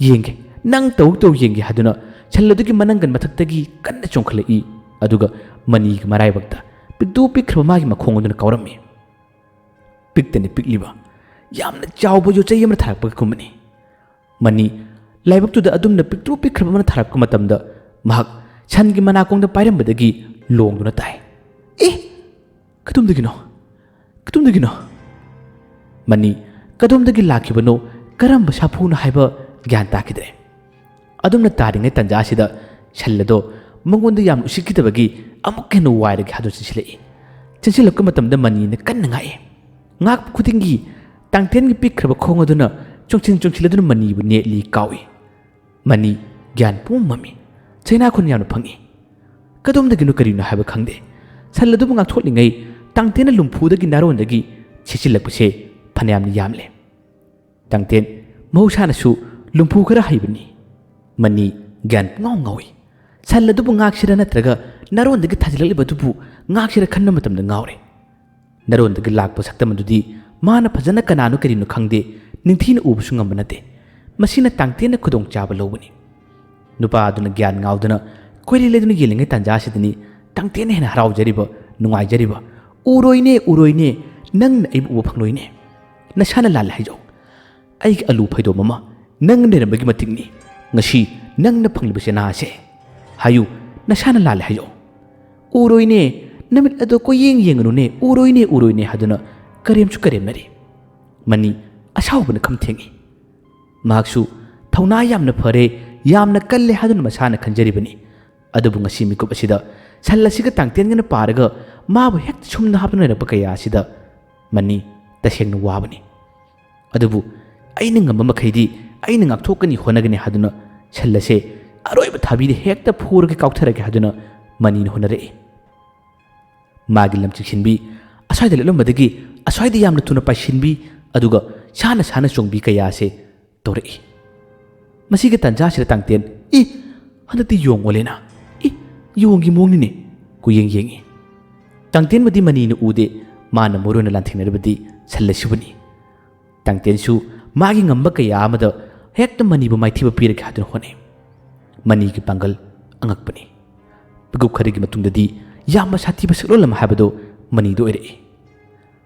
ꯌꯦꯡꯒꯦ, ꯅꯪ ꯇꯧ ꯇꯧ ꯌꯦꯡꯒꯦ" ꯍꯥꯏꯗꯨꯅ ꯁꯟ ꯑꯗꯨꯒꯤ ꯃꯅꯪꯒꯟ ꯃꯊꯛꯇꯒꯤ ꯀꯟꯅ ꯆꯣꯡꯈꯠꯂꯛꯏ꯫ ꯑꯗꯨꯒ ꯃꯅꯤꯒꯤ ꯃꯔꯥꯏꯕꯛꯇ ꯄꯤꯛꯇꯨ ꯄꯤꯛꯈ꯭ꯔꯕ ꯃꯥꯒꯤ ꯃꯈꯣꯡ ꯑꯗꯨꯅ ꯀꯥꯎꯔꯝꯃꯤ꯫ ꯄꯤꯛꯇꯅ ꯄꯤꯛꯂꯤꯕ ꯌꯥꯝꯅ ꯆꯥꯎꯕ ꯌꯣꯠꯆꯩ ꯑꯃꯅ ꯊꯥꯔꯛꯄꯒꯨꯝꯕꯅꯤ꯫ ꯃꯅꯤ ꯂꯥꯏꯕꯛꯇꯨꯗ ꯑꯗꯨꯝꯅ ꯄꯤꯛꯇ꯭ꯔꯨ ꯄꯤꯛꯈ꯭ꯔꯕ ꯑꯃꯅ ꯊꯥꯔꯛꯄ ꯃꯇꯝꯗ ꯃꯍꯥꯛ ꯁꯟꯒꯤ ꯃꯅꯥꯀꯣꯡꯗ ꯄꯥꯏꯔꯝꯕꯗꯒꯤ ꯂꯣꯡꯗꯨꯅ ꯇꯥꯏ꯫ "ꯑꯦ, ꯀꯗꯣꯝꯗꯒꯤꯅꯣ? ꯀꯗꯣꯝꯗꯒꯤꯅꯣ?" ꯃꯅꯤ ꯀꯗꯣꯝꯗꯒꯤ ꯂꯥꯛꯈꯤꯕꯅꯣ, ꯀꯔꯝꯕ ꯁꯥꯐꯨꯅꯣ ꯍꯥꯏꯕ ꯒ꯭ꯌꯥꯟ ꯇꯥꯈꯤꯗ꯭ꯔꯦ꯫ ꯑꯗꯨꯝꯅ ꯇꯥꯔꯤꯉꯩ ꯇꯟꯖꯥ ꯑꯁꯤꯗ ꯁꯟ ꯑꯗꯣ ꯃꯉꯣꯟꯗ ꯌꯥꯝꯅ ꯎꯁꯤꯠꯈꯤꯗꯕꯒꯤ ꯑꯃꯨꯛ ꯍꯦꯟꯅ ꯋꯥꯏꯔꯒꯦ ꯍꯥꯏꯗꯨꯅ ꯆꯦꯟꯁꯤꯜꯂꯛꯏ꯫ ꯆꯦꯟꯁꯤꯜꯂꯛꯄ ꯃꯇꯝꯗ ꯃꯅꯤꯅ ꯀꯟꯅ ꯉꯥꯛꯏ꯫ ꯉꯥꯛꯄ ꯈꯨꯗꯤꯡꯒꯤ ꯇꯥꯡꯇꯦꯟꯒꯤ ꯄꯤꯛꯈ꯭ꯔꯕ ꯈꯣꯡ ꯑꯗꯨꯅ ꯆꯣꯡꯁꯤꯟ ꯆꯣꯡꯁꯤꯜꯂꯗꯨꯅ ꯃꯅꯤꯕꯨ ꯅꯦꯠꯂꯤ ꯀꯥꯎꯏ꯫ ꯃꯅꯤ ꯒ꯭ꯌꯥꯟ ꯄꯨꯝꯃꯝ ꯃꯝꯃꯤ꯫ ꯆꯩꯅꯥꯈꯣꯟ ꯌꯥꯝꯅ ꯐꯪꯏ꯫ ꯀꯗꯣꯝꯗꯒꯤꯅꯣ ꯀꯔꯤꯅꯣ ꯍꯥꯏꯕ ꯈꯪꯗꯦ꯫ ꯁꯟ ꯑꯗꯨꯕꯨ ꯉꯥꯛꯊꯣꯛꯂꯤꯉꯩ ꯇꯥꯡꯇꯦꯟꯅ ꯂꯨꯝꯐꯨꯗꯒꯤ ꯅꯥꯔꯣꯟꯗꯒꯤ ꯁꯤꯠꯆꯤꯜꯂꯛꯄꯁꯦ ꯐꯅꯌꯥꯝꯅ ꯌꯥꯝꯂꯦ꯫ ꯇꯥꯡꯇꯦꯟ ꯃꯍꯧꯁꯥꯅꯁꯨ ꯂꯨꯝꯐꯨ ꯈꯔ ꯍꯩꯕꯅꯤ꯫ ꯃꯅꯤ ꯒ꯭ꯌꯥꯟ ꯄꯨꯡꯉꯥꯎ ꯉꯥꯎꯏ꯫ ꯁꯟ ꯑꯗꯨꯕꯨ ꯉꯥꯛꯁꯤꯔꯥ ꯅꯠꯇ꯭ꯔꯒ ꯅꯥꯔꯣꯟꯗꯒꯤ ꯊꯥꯖꯤꯜꯂꯛꯂꯤꯕ ꯑꯗꯨꯕꯨ ꯉꯥꯛꯁꯤꯔꯥ ꯈꯟꯕ ꯃꯇꯝꯗ ꯉꯥꯎꯔꯦ꯫ ꯅꯥꯔꯣꯟꯗꯒꯤ ꯂꯥꯛꯄ ꯁꯛꯇꯝ ꯑꯗꯨꯗꯤ ꯃꯥꯅ ꯐꯖꯅ ꯀꯅꯥꯅꯣ ꯀꯔꯤꯅꯣ ꯈꯪꯗꯦ, ꯅꯤꯡꯊꯤꯅ ꯎꯕꯁꯨ ꯉꯝꯕ ꯅꯠꯇꯦ꯫ ꯃꯁꯤꯅ ꯇꯥꯡꯇꯦꯟꯅ ꯈꯨꯗꯣꯡꯆꯥꯕ ꯂꯧꯕꯅꯤ꯫ ꯅꯨꯄꯥ ꯑꯗꯨꯅ ꯒ꯭ꯌꯥꯟ ꯉꯥꯎꯗꯨꯅ ꯀꯣꯏꯂꯩ ꯂꯩꯗꯨꯅ ꯌꯦꯡꯂꯤꯉꯩ ꯇꯥꯟꯖꯥꯁꯤꯗꯅꯤ ꯇꯥꯡꯇꯦꯟꯅ ꯍꯦꯟꯅ ꯍꯔꯥꯎꯖꯔꯤꯕ, ꯅꯨꯡꯉꯥꯏꯖꯔꯤꯕ꯫ "ꯎꯔꯣꯏꯅꯦ, ꯎꯔꯣꯏꯅꯦ, ꯅꯪꯅ ꯑꯩꯕꯨ ꯎꯕ ꯐꯪꯂꯣꯏꯅꯦ꯫ ꯅꯁꯥꯅ ꯂꯥꯜꯂꯦ ꯍꯥꯏꯖꯧ꯫ ꯑꯩꯒꯤ ꯑꯂꯨ ꯐꯩꯗꯣꯝ ꯑꯃ ꯅꯪ ꯂꯩꯔꯝꯕꯒꯤ ꯃꯇꯤꯛꯅꯤ ꯉꯁꯤ ꯅꯪꯅ ꯐꯪꯂꯤꯕ ꯆꯦꯅꯥ ꯑꯁꯦ꯫ ꯍꯥꯏꯌꯨ, ꯅꯁꯥꯅ ꯂꯥꯜꯂꯦ ꯍꯥꯏꯌꯨ꯫ ꯎꯔꯣꯏꯅꯦ, ꯅꯃꯤꯠ ꯑꯗꯣ ꯀꯣꯏꯌꯦꯡ ꯌꯦꯡꯒꯅꯨꯅꯦ, ꯎꯔꯣꯏꯅꯦ, ꯎꯔꯣꯏꯅꯦ" ꯍꯥꯏꯗꯨꯅ ꯀꯔꯦꯝꯁꯨ ꯀꯔꯦꯝꯅꯔꯤ꯫ ꯃꯅꯤ ꯑꯁꯥꯎꯕꯅ ꯈꯝ ꯊꯦꯡꯏ꯫ ꯃꯍꯥꯛꯁꯨ ꯊꯧꯅꯥ ꯌꯥꯝꯅ ꯐꯔꯦ, ꯌꯥꯝꯅ ꯀꯜꯂꯦ ꯍꯥꯏꯗꯨꯅ ꯃꯁꯥꯅ ꯈꯟꯖꯔꯤꯕꯅꯤ꯫ ꯑꯗꯨꯕꯨ ꯉꯁꯤ ꯃꯤꯀꯨꯞ ꯑꯁꯤꯗ ꯁꯟ ꯑꯁꯤꯒ ꯇꯥꯡꯇꯦꯟꯒꯅ ꯄꯥꯔꯒ ꯃꯥꯕꯨ ꯍꯦꯛꯇ ꯁꯨꯝꯅ ꯍꯥꯞꯇꯨꯅ ꯂꯩꯔꯛꯄ ꯀꯌꯥ ꯑꯁꯤꯗ ꯃꯅꯤ ꯇꯁꯦꯡꯅ ꯋꯥꯕꯅꯤ꯫ ꯑꯗꯨꯕꯨ ꯑꯩꯅ ꯉꯝꯕ ꯃꯈꯩꯗꯤ ꯑꯩꯅ ꯉꯥꯛꯊꯣꯛꯀꯅꯤ, ꯍꯣꯠꯅꯒꯅꯤ ꯍꯥꯏꯗꯨꯅ ꯁꯟ ꯑꯁꯦ ꯑꯔꯣꯏꯕ ꯊꯥꯕꯤꯗ ꯍꯦꯛꯇ ꯐꯨꯔꯒ ꯀꯥꯎꯊꯔꯒꯦ ꯍꯥꯏꯗꯨꯅ ꯃꯅꯤꯅ ꯍꯣꯠꯅꯔꯛꯏ꯫ ꯃꯥꯒꯤ ꯂꯝꯆꯤꯛ ꯁꯤꯟꯕꯤ, ꯑꯁ꯭ꯋꯥꯏꯗ ꯂꯦꯞꯂꯝꯕꯗꯒꯤ ꯑꯁ꯭ꯋꯥꯏꯗ ꯌꯥꯝꯅ ꯊꯨꯅ ꯄꯥꯏꯁꯤꯟꯕꯤ, ꯑꯗꯨꯒ ꯁꯥꯟꯅ ꯁꯥꯟꯅ ꯆꯣꯡꯕꯤ ꯀꯌꯥ ꯑꯁꯦ ꯇꯧꯔꯛꯏ꯫ ꯃꯁꯤꯒꯤ ꯇꯥꯟꯖꯥꯁꯤꯗ ꯇꯥꯡꯇꯦꯟ, "ꯏ, ꯍꯟꯗꯛꯇꯤ ꯌꯣꯡ ꯑꯣꯜꯂꯦꯅ꯫ ꯏ, ꯌꯣꯡꯒꯤ ꯃꯑꯣꯡꯅꯤꯅꯦ"꯫ ꯀꯣꯏꯌꯦꯡ ꯌꯦꯡꯏ꯫ ꯇꯥꯡꯇꯦꯟꯕꯨꯗꯤ ꯃꯅꯤꯅ ꯎꯗꯦ, ꯃꯥꯅ ꯃꯔꯨ ꯑꯣꯏꯅ ꯂꯥꯟꯊꯦꯡꯅꯔꯤꯕꯗꯤ ꯁꯟ ꯑꯁꯤꯕꯨꯅꯤ꯫ ꯇꯥꯡꯇꯦꯟꯁꯨ ꯃꯥꯒꯤ ꯉꯝꯕ ꯀꯌꯥ ꯑꯃꯗ ꯍꯦꯛꯇ ꯃꯅꯤꯕꯨ ꯃꯥꯏꯊꯤꯕ ꯄꯤꯔꯒꯦ ꯍꯥꯏꯗꯨꯅ ꯍꯣꯠꯅꯩ꯫ ꯃꯅꯤꯒꯤ ꯄꯥꯡꯒꯜ ꯑꯉꯛꯄꯅꯤ꯫ ꯃꯤꯀꯨꯞ ꯈꯔꯒꯤ ꯃꯇꯨꯡꯗꯗꯤ ꯌꯥꯝꯅ ꯁꯥꯊꯤꯕ ꯁꯛꯂꯣꯟ ꯑꯃ ꯍꯥꯏꯕꯗꯨ ꯃꯅꯤꯗ ꯑꯣꯏꯔꯛꯏ꯫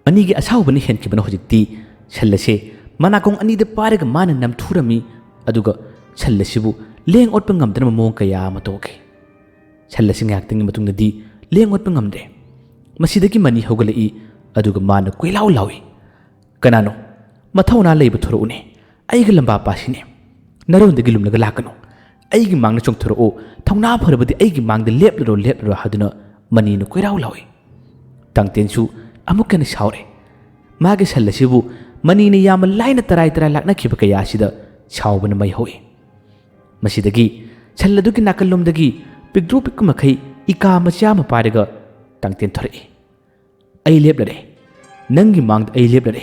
ꯃꯅꯤꯒꯤ ꯑꯁꯥꯎꯕꯅ ꯍꯦꯟꯈꯤꯕꯅ ꯍꯧꯖꯤꯛꯇꯤ ꯁꯟ ꯑꯁꯦ ꯃꯅꯥꯀꯣꯡ ꯑꯅꯤꯗ ꯄꯥꯏꯔꯒ ꯃꯥꯅ ꯅꯝꯊꯨꯔꯝꯃꯤ, ꯑꯗꯨꯒ ꯁꯟ ꯑꯁꯤꯕꯨ ꯂꯦꯡ ꯑꯣꯠꯄ ꯉꯝꯗꯅꯕ ꯃꯑꯣꯡ ꯀꯌꯥ ꯑꯃ ꯇꯧꯈꯤ꯫ ꯁꯟ ꯑꯁꯤ ꯉꯥꯏꯍꯥꯛꯇꯪꯒꯤ ꯃꯇꯨꯡꯗꯗꯤ ꯂꯦꯡ ꯑꯣꯠꯄ ꯉꯝꯗ꯭ꯔꯦ꯫ ꯃꯁꯤꯗꯒꯤ ꯃꯅꯤ ꯍꯧꯒꯠꯂꯛꯏ, ꯑꯗꯨꯒ ꯃꯥꯅ ꯀꯣꯏꯂꯥꯎ ꯂꯥꯎꯏ, "ꯀꯅꯥꯅꯣ? ꯃꯊꯧꯅꯥ ꯂꯩꯕ ꯊꯣꯔꯛꯎꯅꯦ꯫ ꯑꯩꯒ ꯂꯝꯕꯥ ꯄꯥꯁꯤꯅꯦ꯫ ꯅꯔꯣꯟꯗꯒꯤ ꯂꯨꯝꯂꯒ ꯂꯥꯛꯀꯅꯨ꯫ ꯑꯩꯒꯤ ꯃꯥꯡꯗ ꯆꯣꯡꯊꯣꯔꯛꯎ꯫ ꯊꯧꯅꯥ ꯐꯔꯕꯗꯤ ꯑꯩꯒꯤ ꯃꯥꯡꯗ ꯂꯦꯞꯂꯔꯣ, ꯂꯦꯞꯂꯔꯣ" ꯍꯥꯏꯗꯨꯅ ꯃꯅꯤꯅ ꯀꯣꯏꯔꯥꯎ ꯂꯥꯎꯏ꯫ ꯇꯥꯡꯇꯦꯟꯁꯨ ꯑꯃꯨꯛ ꯍꯦꯟꯅ ꯁꯥꯎꯔꯦ꯫ ꯃꯥꯒꯤ ꯁꯟ ꯑꯁꯤꯕꯨ ꯃꯅꯤꯅ ꯌꯥꯝꯅ ꯂꯥꯏꯅ ꯇꯔꯥꯏ ꯇꯔꯥꯏ ꯂꯥꯛꯅꯈꯤꯕ ꯀꯌꯥ ꯑꯁꯤꯗ ꯁꯥꯎꯕꯅ ꯃꯩ ꯍꯧꯏ꯫ ꯃꯁꯤꯗꯒꯤ ꯁꯟ ꯑꯗꯨꯒꯤ ꯅꯥꯀꯜꯂꯣꯝꯗꯒꯤ ꯄꯤꯛꯇ꯭ꯔꯨ ꯄꯤꯛꯄ ꯃꯈꯩ ꯏꯀꯥ ꯃꯆꯥ ꯑꯃ ꯄꯥꯏꯔꯒ ꯇꯥꯡꯇꯦꯟ ꯊꯣꯔꯛꯏ꯫ "ꯑꯩ ꯂꯦꯞꯂꯔꯦ, ꯅꯪꯒꯤ ꯃꯥꯡꯗ ꯑꯩ ꯂꯦꯞꯂꯔꯦ꯫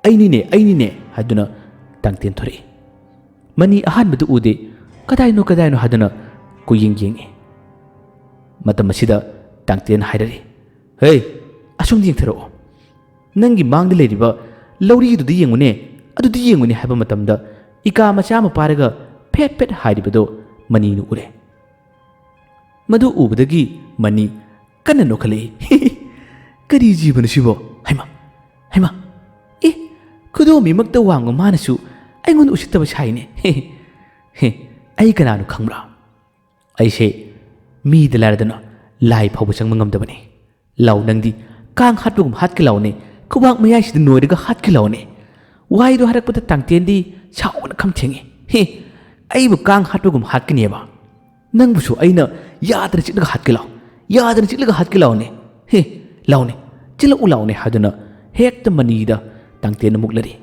ꯑꯩꯅꯤꯅꯦ, ꯑꯩꯅꯤꯅꯦ" ꯍꯥꯏꯗꯨꯅ ꯇꯥꯡꯇꯦꯟ ꯊꯣꯔꯛꯏ꯫ ꯃꯅꯤ ꯑꯍꯥꯟꯕꯗ ꯎꯗꯦ꯫ "ꯀꯗꯥꯏꯅꯣ, ꯀꯗꯥꯏꯅꯣ?" ꯍꯥꯏꯗꯨꯅ ꯀꯣꯏꯌꯦꯡ ꯌꯦꯡꯉꯤ꯫ ꯃꯇꯝ ꯑꯁꯤꯗ ꯇꯥꯡꯇꯦꯟ ꯍꯥꯏꯔꯛꯏ, "ꯍꯦ, ꯑꯁꯣꯝꯗ ꯌꯦꯡꯊꯔꯛꯑꯣ꯫ ꯅꯪꯒꯤ ꯃꯥꯡꯗ ꯂꯩꯔꯤꯕ ꯂꯧꯔꯤꯗꯨꯗ ꯌꯦꯡꯉꯨꯅꯦ, ꯑꯗꯨꯗ ꯌꯦꯡꯉꯨꯅꯦ" ꯍꯥꯏꯕ ꯃꯇꯝꯗ ꯏꯀꯥ ꯃꯆꯥ ꯑꯃ ꯄꯥꯏꯔꯒ ꯐꯦꯠ ꯐꯦꯠ ꯍꯥꯏꯔꯤꯕꯗꯣ ꯃꯅꯤꯅ ꯎꯔꯦ꯫ ꯃꯗꯨ ꯎꯕꯗꯒꯤ ꯃꯅꯤ ꯀꯟꯅ ꯅꯣꯛꯈꯠꯂꯛꯏ꯫ "ꯀꯔꯤ ꯖꯤꯕꯅꯣ ꯁꯤꯕꯣ? ꯍꯩꯃꯥ, ꯍꯩꯃꯥ! ꯑꯦ, ꯈꯨꯗꯣꯝꯕꯤꯃꯛꯇ ꯋꯥꯡꯕ ꯃꯥꯅꯁꯨ ꯑꯩꯉꯣꯟꯗ ꯎꯁꯤꯠꯇꯕ ꯁꯥꯏꯅꯦ꯫ ꯍꯦ, ꯍꯦ, ꯑꯩ ꯀꯅꯥꯅꯣ ꯈꯪꯕ꯭ꯔꯥ? ꯑꯩꯁꯦ ꯃꯤꯗ ꯂꯥꯏꯔꯗꯅ ꯂꯥꯏ ꯐꯥꯎꯕ ꯆꯪꯕ ꯉꯝꯗꯕꯅꯤ꯫ ꯂꯥꯎ ꯅꯪꯗꯤ, ꯀꯥꯡ ꯍꯥꯠꯄꯒꯨꯝ ꯍꯥꯠꯀꯦ ꯂꯥꯎꯅꯦ, ꯈꯨꯕꯥꯛ ꯃꯌꯥꯏꯁꯤꯗ ꯅꯣꯏꯔꯒ ꯍꯥꯠꯀꯦ ꯂꯥꯎꯅꯦ"꯫ ꯋꯥꯍꯩꯗꯣ ꯍꯥꯏꯔꯛꯄꯗ ꯇꯥꯡꯇꯦꯟꯗꯤ ꯁꯥꯎꯕꯅ ꯈꯝ ꯊꯦꯡꯉꯤ꯫ "ꯍꯦ, ꯑꯩꯕꯨ ꯀꯥꯡ ꯍꯥꯠꯄꯒꯨꯝ ꯍꯥꯠꯀꯅꯦꯕ? ꯅꯪꯕꯨꯁꯨ ꯑꯩꯅ ꯌꯥꯗꯅ ꯆꯤꯛꯂꯒ ꯍꯥꯠꯀꯦ ꯂꯥꯎ, ꯌꯥꯗꯅ ꯆꯤꯛꯂꯒ ꯍꯥꯠꯀꯦ ꯂꯥꯎꯅꯦ꯫ ꯍꯦ, ꯂꯥꯎꯅꯦ, ꯆꯤꯛꯂꯛꯎ ꯂꯥꯎꯅꯦ" ꯍꯥꯏꯗꯨꯅ ꯍꯦꯛꯇ ꯃꯅꯤꯗ ꯇꯥꯡꯇꯦꯟꯅ ꯃꯨꯛꯂꯔꯤ꯫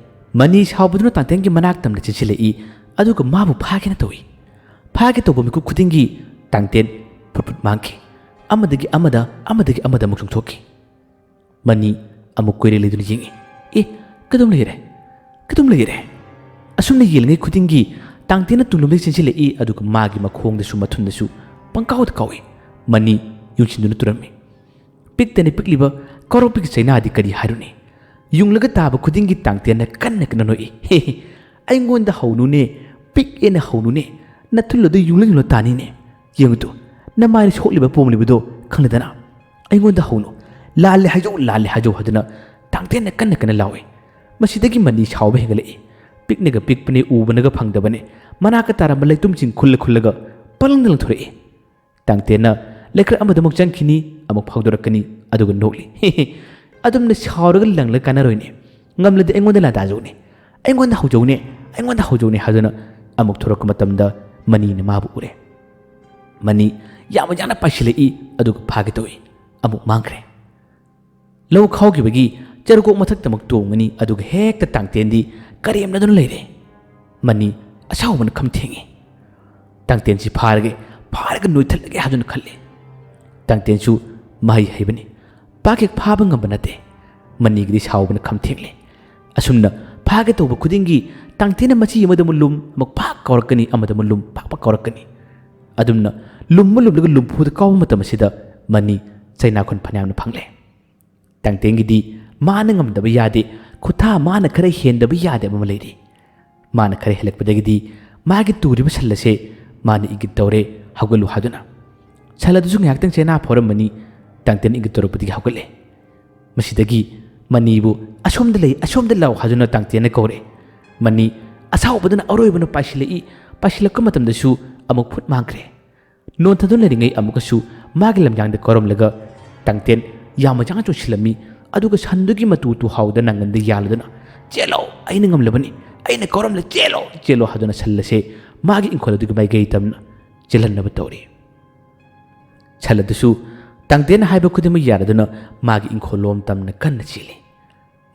ꯃꯅꯤ ꯁꯥꯎꯕꯗꯨꯅ ꯇꯥꯡꯇꯦꯟꯒꯤ ꯃꯅꯥꯛ ꯇꯝꯅ ꯆꯦꯟꯁꯤꯜꯂꯛꯏ, ꯑꯗꯨꯒ ꯃꯥꯕꯨ ꯐꯥꯒꯦꯅ ꯇꯧꯏ꯫ ꯐꯥꯒꯦ ꯇꯧꯕ ꯃꯤꯀꯨꯞ ꯈꯨꯗꯤꯡꯒꯤ ꯇꯥꯡꯇꯦꯟ ꯐꯨꯠ ꯐꯨꯠ ꯃꯥꯡꯈꯤ꯫ ꯑꯃꯗꯒꯤ ꯑꯃꯗ, ꯑꯃꯗꯒꯤ ꯑꯃꯗ ꯑꯃꯨꯛ ꯆꯣꯡꯊꯣꯛꯈꯤ꯫ ꯃꯅꯤ ꯑꯃꯨꯛ ꯀꯣꯏꯔꯦ ꯂꯩꯗꯨꯅ ꯌꯦꯡꯉꯤ꯫ "ꯑꯦ, ꯀꯩꯗꯧꯝ ꯂꯩꯔꯦ? ꯀꯩꯗꯧꯝ ꯂꯩꯔꯦ?" ꯑꯁꯨꯝꯅ ꯌꯦꯡꯂꯤꯉꯩ ꯈꯨꯗꯤꯡꯒꯤ ꯇꯥꯡꯇꯦꯟꯅ ꯇꯨꯡꯂꯣꯝꯗꯒꯤ ꯆꯦꯟꯁꯤꯜꯂꯛꯏ, ꯑꯗꯨꯒ ꯃꯥꯒꯤ ꯃꯈꯣꯡꯗꯁꯨ ꯃꯊꯨꯟꯗꯁꯨ ꯄꯪꯀꯥꯎꯗ ꯀꯥꯎꯏ꯫ ꯃꯅꯤ ꯌꯨꯡꯁꯤꯟꯗꯨꯅ ꯇꯨꯔꯝꯃꯤ꯫ ꯄꯤꯛꯇꯅ ꯄꯤꯛꯂꯤꯕ ꯀꯣꯔꯣꯄꯤꯒꯤ ꯆꯩꯅꯥꯗꯤ ꯀꯔꯤ ꯍꯥꯏꯔꯨꯅꯤ? ꯌꯨꯡꯂꯒ ꯇꯥꯕ ꯈꯨꯗꯤꯡꯒꯤ ꯇꯥꯡꯇꯦꯟꯅ ꯀꯟꯅ ꯀꯟꯅ ꯅꯣꯛꯏ꯫ "ꯍꯦ ꯍꯦ, ꯑꯩꯉꯣꯟꯗ ꯍꯧꯅꯨꯅꯦ, ꯄꯤꯛꯑꯦꯅ ꯍꯧꯅꯨꯅꯦ, ꯅꯊꯨꯜ ꯑꯗꯨ ꯌꯨꯡꯂ ꯌꯨꯡꯂ ꯇꯥꯅꯤꯅꯦ꯫ ꯌꯦꯡꯉꯨꯇꯨ, ꯅꯃꯥꯏꯅ ꯁꯣꯛꯂꯤꯕ ꯄꯣꯝꯂꯤꯕꯗꯣ ꯈꯪꯂꯗꯅ꯫ ꯑꯩꯉꯣꯟꯗ ꯍꯧꯅꯨ, ꯂꯥꯜꯂꯦ ꯍꯥꯏꯖꯧ, ꯂꯥꯜꯂꯦ ꯍꯥꯏꯖꯧ" ꯍꯥꯏꯗꯨꯅ ꯇꯥꯡꯇꯦꯟꯅ ꯀꯟꯅ ꯀꯟꯅ ꯂꯥꯎꯏ꯫ ꯃꯁꯤꯗꯒꯤ ꯃꯅꯤ ꯁꯥꯎꯕ ꯍꯦꯟꯒꯠꯂꯛꯏ꯫ ꯄꯤꯛꯅꯒ ꯄꯤꯛꯄꯅꯦ, ꯎꯕꯅꯒ ꯐꯪꯗꯕꯅꯦ꯫ ꯃꯅꯥꯛꯇ ꯇꯥꯔꯝꯕ ꯂꯩꯇꯨꯝꯁꯤꯡ ꯈꯨꯜꯂ ꯈꯨꯜꯂꯒ ꯄꯪꯂꯪꯗ ꯂꯪꯊꯣꯔꯛꯏ꯫ ꯇꯥꯡꯇꯦꯟꯅ ꯂꯩꯀ꯭ꯔꯛ ꯑꯃꯗ ꯑꯃꯨꯛ ꯆꯪꯈꯤꯅꯤ, ꯑꯃꯨꯛ ꯐꯥꯎꯗꯣꯔꯛꯀꯅꯤ, ꯑꯗꯨꯒ ꯅꯣꯛꯂꯤ꯫ "ꯑꯗꯨꯝꯅ ꯁꯥꯎꯔꯒ ꯂꯪꯂꯒ ꯀꯥꯟꯅꯔꯣꯏꯅꯦ꯫ ꯉꯝꯂꯗꯤ ꯑꯩꯉꯣꯟꯗ ꯂꯥꯟꯗꯥꯖꯧꯅꯦ, ꯑꯩꯉꯣꯟꯗ ꯍꯧꯖꯧꯅꯦ, ꯑꯩꯉꯣꯟꯗ ꯍꯧꯖꯧꯅꯦ" ꯍꯥꯏꯗꯨꯅ ꯑꯃꯨꯛ ꯊꯣꯔꯛꯄ ꯃꯇꯝꯗ ꯃꯅꯤꯅ ꯃꯥꯕꯨ ꯎꯔꯦ꯫ ꯃꯅꯤ ꯌꯥꯝꯅ ꯌꯥꯡꯅ ꯄꯥꯏꯁꯤꯜꯂꯛꯏ, ꯑꯗꯨꯒ ꯐꯥꯒꯦ ꯇꯧꯏ꯫ ꯑꯃꯨꯛ ꯃꯥꯡꯈ꯭ꯔꯦ꯫ ꯂꯧ ꯈꯥꯎꯈꯤꯕꯒꯤ ꯆꯔꯨꯀꯣꯛ ꯃꯊꯛꯇꯃꯛ ꯇꯣꯡꯒꯅꯤ, ꯑꯗꯨꯒ ꯍꯦꯛꯇ ꯇꯥꯡꯇꯦꯟꯗꯤ ꯀꯔꯦꯝꯅꯗꯨꯅ ꯂꯩꯔꯦ꯫ ꯃꯅꯤ ꯑꯁꯥꯎꯕꯅ ꯈꯝ ꯊꯦꯡꯉꯤ꯫ "ꯇꯥꯡꯇꯦꯟꯁꯤ ꯐꯥꯔꯒꯦ, ꯐꯥꯔꯒ ꯅꯣꯏꯊꯠꯂꯒꯦ" ꯍꯥꯏꯗꯨꯅ ꯈꯜꯂꯤ꯫ ꯇꯥꯡꯇꯦꯟꯁꯨ ꯃꯍꯩ ꯍꯩꯕꯅꯤ꯫ ꯄꯥꯛ ꯍꯦꯛ ꯐꯥꯕ ꯉꯝꯕ ꯅꯠꯇꯦ꯫ ꯃꯅꯤꯒꯤꯗꯤ ꯁꯥꯎꯕꯅ ꯈꯝ ꯊꯦꯡꯂꯦ꯫ ꯑꯁꯨꯝꯅ ꯐꯥꯒꯦ ꯇꯧꯕ ꯈꯨꯗꯤꯡꯒꯤ ꯇꯥꯡꯇꯦꯟꯅ ꯃꯆꯤ ꯑꯃꯗ ꯑꯃꯨꯛ ꯂꯨꯝ, ꯑꯃꯨꯛ ꯐꯥꯛ ꯀꯥꯎꯔꯛꯀꯅꯤ, ꯑꯃꯗ ꯑꯃꯨꯛ ꯂꯨꯝ, ꯐꯥꯛ ꯐꯥꯛ ꯀꯥꯎꯔꯛꯀꯅꯤ꯫ ꯑꯗꯨꯝꯅ ꯂꯨꯝꯃ ꯂꯨꯝꯂꯒ ꯂꯨꯝꯐꯨꯗ ꯀꯥꯎꯕ ꯃꯇꯝ ꯑꯁꯤꯗ ꯃꯅꯤ ꯆꯩꯅꯥꯈꯣꯟ ꯐꯅꯌꯥꯝꯅ ꯐꯪꯂꯦ꯫ ꯇꯥꯡꯇꯦꯟꯒꯤꯗꯤ ꯃꯥꯅ ꯉꯝꯗꯕ ꯌꯥꯗꯦ, ꯈꯨꯠꯊꯥ ꯃꯥꯅ ꯈꯔ ꯍꯦꯟꯗꯕ ꯌꯥꯗꯦ ꯑꯃ ꯂꯩꯔꯤ꯫ ꯃꯥꯅ ꯈꯔ ꯍꯦꯜꯂꯛꯄꯗꯒꯤꯗꯤ ꯃꯥꯒꯤ ꯇꯨꯔꯤꯕ ꯁꯜ ꯑꯁꯦ ꯃꯥꯅ ꯏꯪꯒꯤꯠ ꯇꯧꯔꯦ, "ꯍꯧꯒꯠꯂꯨ" ꯍꯥꯏꯗꯨꯅ꯫ ꯁꯜ ꯑꯗꯨꯁꯨ ꯉꯥꯏꯍꯥꯛꯇꯪ ꯆꯦꯅꯥ ꯐꯥꯎꯔꯝꯕꯅꯤ, ꯇꯥꯡꯇꯦꯟ ꯏꯪꯒꯤꯠ ꯇꯧꯔꯛꯄꯗꯒꯤ ꯍꯧꯒꯠꯂꯦ꯫ ꯃꯁꯤꯗꯒꯤ ꯃꯅꯤꯕꯨ "ꯑꯁꯣꯝꯗ ꯂꯩ, ꯑꯁꯣꯝꯗ ꯂꯥꯎ" ꯍꯥꯏꯗꯨꯅ ꯇꯥꯡꯇꯦꯟꯅ ꯀꯧꯔꯦ꯫ ꯃꯅꯤ ꯑꯁꯥꯎꯕꯗꯨꯅ ꯑꯔꯣꯏꯕꯅ ꯄꯥꯏꯁꯤꯜꯂꯛꯏ꯫ ꯄꯥꯏꯁꯤꯜꯂꯛꯄ ꯃꯇꯝꯗꯁꯨ ꯑꯃꯨꯛ ꯐꯨꯠ ꯃꯥꯡꯈ꯭ꯔꯦ꯫ ꯅꯣꯟꯊꯗꯨꯅ ꯂꯩꯔꯤꯉꯩ ꯑꯃꯨꯛꯀꯁꯨ ꯃꯥꯒꯤ ꯂꯝꯌꯥꯡꯗ ꯀꯧꯔꯝꯂꯒ ꯇꯥꯡꯇꯦꯟ ꯌꯥꯝꯅ ꯌꯥꯡꯅ ꯆꯣꯡꯁꯤꯜꯂꯝꯃꯤ꯫ ꯑꯗꯨꯒ ꯁꯟꯗꯨꯒꯤ ꯃꯇꯨ ꯇꯨꯍꯥꯎꯗ ꯅꯪꯒꯟꯗ ꯌꯥꯜꯂꯗꯨꯅ, "ꯆꯦꯜꯂꯣ, ꯑꯩꯅ ꯉꯝꯂꯕꯅꯤ, ꯑꯩꯅ ꯀꯧꯔꯝꯂꯦ, ꯆꯦꯜꯂꯣ, ꯆꯦꯜꯂꯣ" ꯍꯥꯏꯗꯨꯅ ꯁꯜ ꯑꯁꯦ ꯃꯥꯒꯤ ꯏꯪꯈꯣꯜ ꯑꯗꯨꯒꯤ ꯃꯥꯏꯀꯩ ꯇꯝꯅ ꯆꯦꯜꯍꯟꯅꯕ ꯇꯧꯔꯤ꯫ ꯁꯜ ꯑꯗꯨꯁꯨ ꯇꯥꯡꯇꯦꯟꯅ ꯍꯥꯏꯕ ꯈꯨꯗꯤꯡꯃꯛ ꯌꯥꯔꯗꯨꯅ ꯃꯥꯒꯤ ꯏꯪꯈꯣꯜꯂꯣꯝ ꯇꯝꯅ ꯀꯟꯅ ꯆꯦꯜꯂꯤ꯫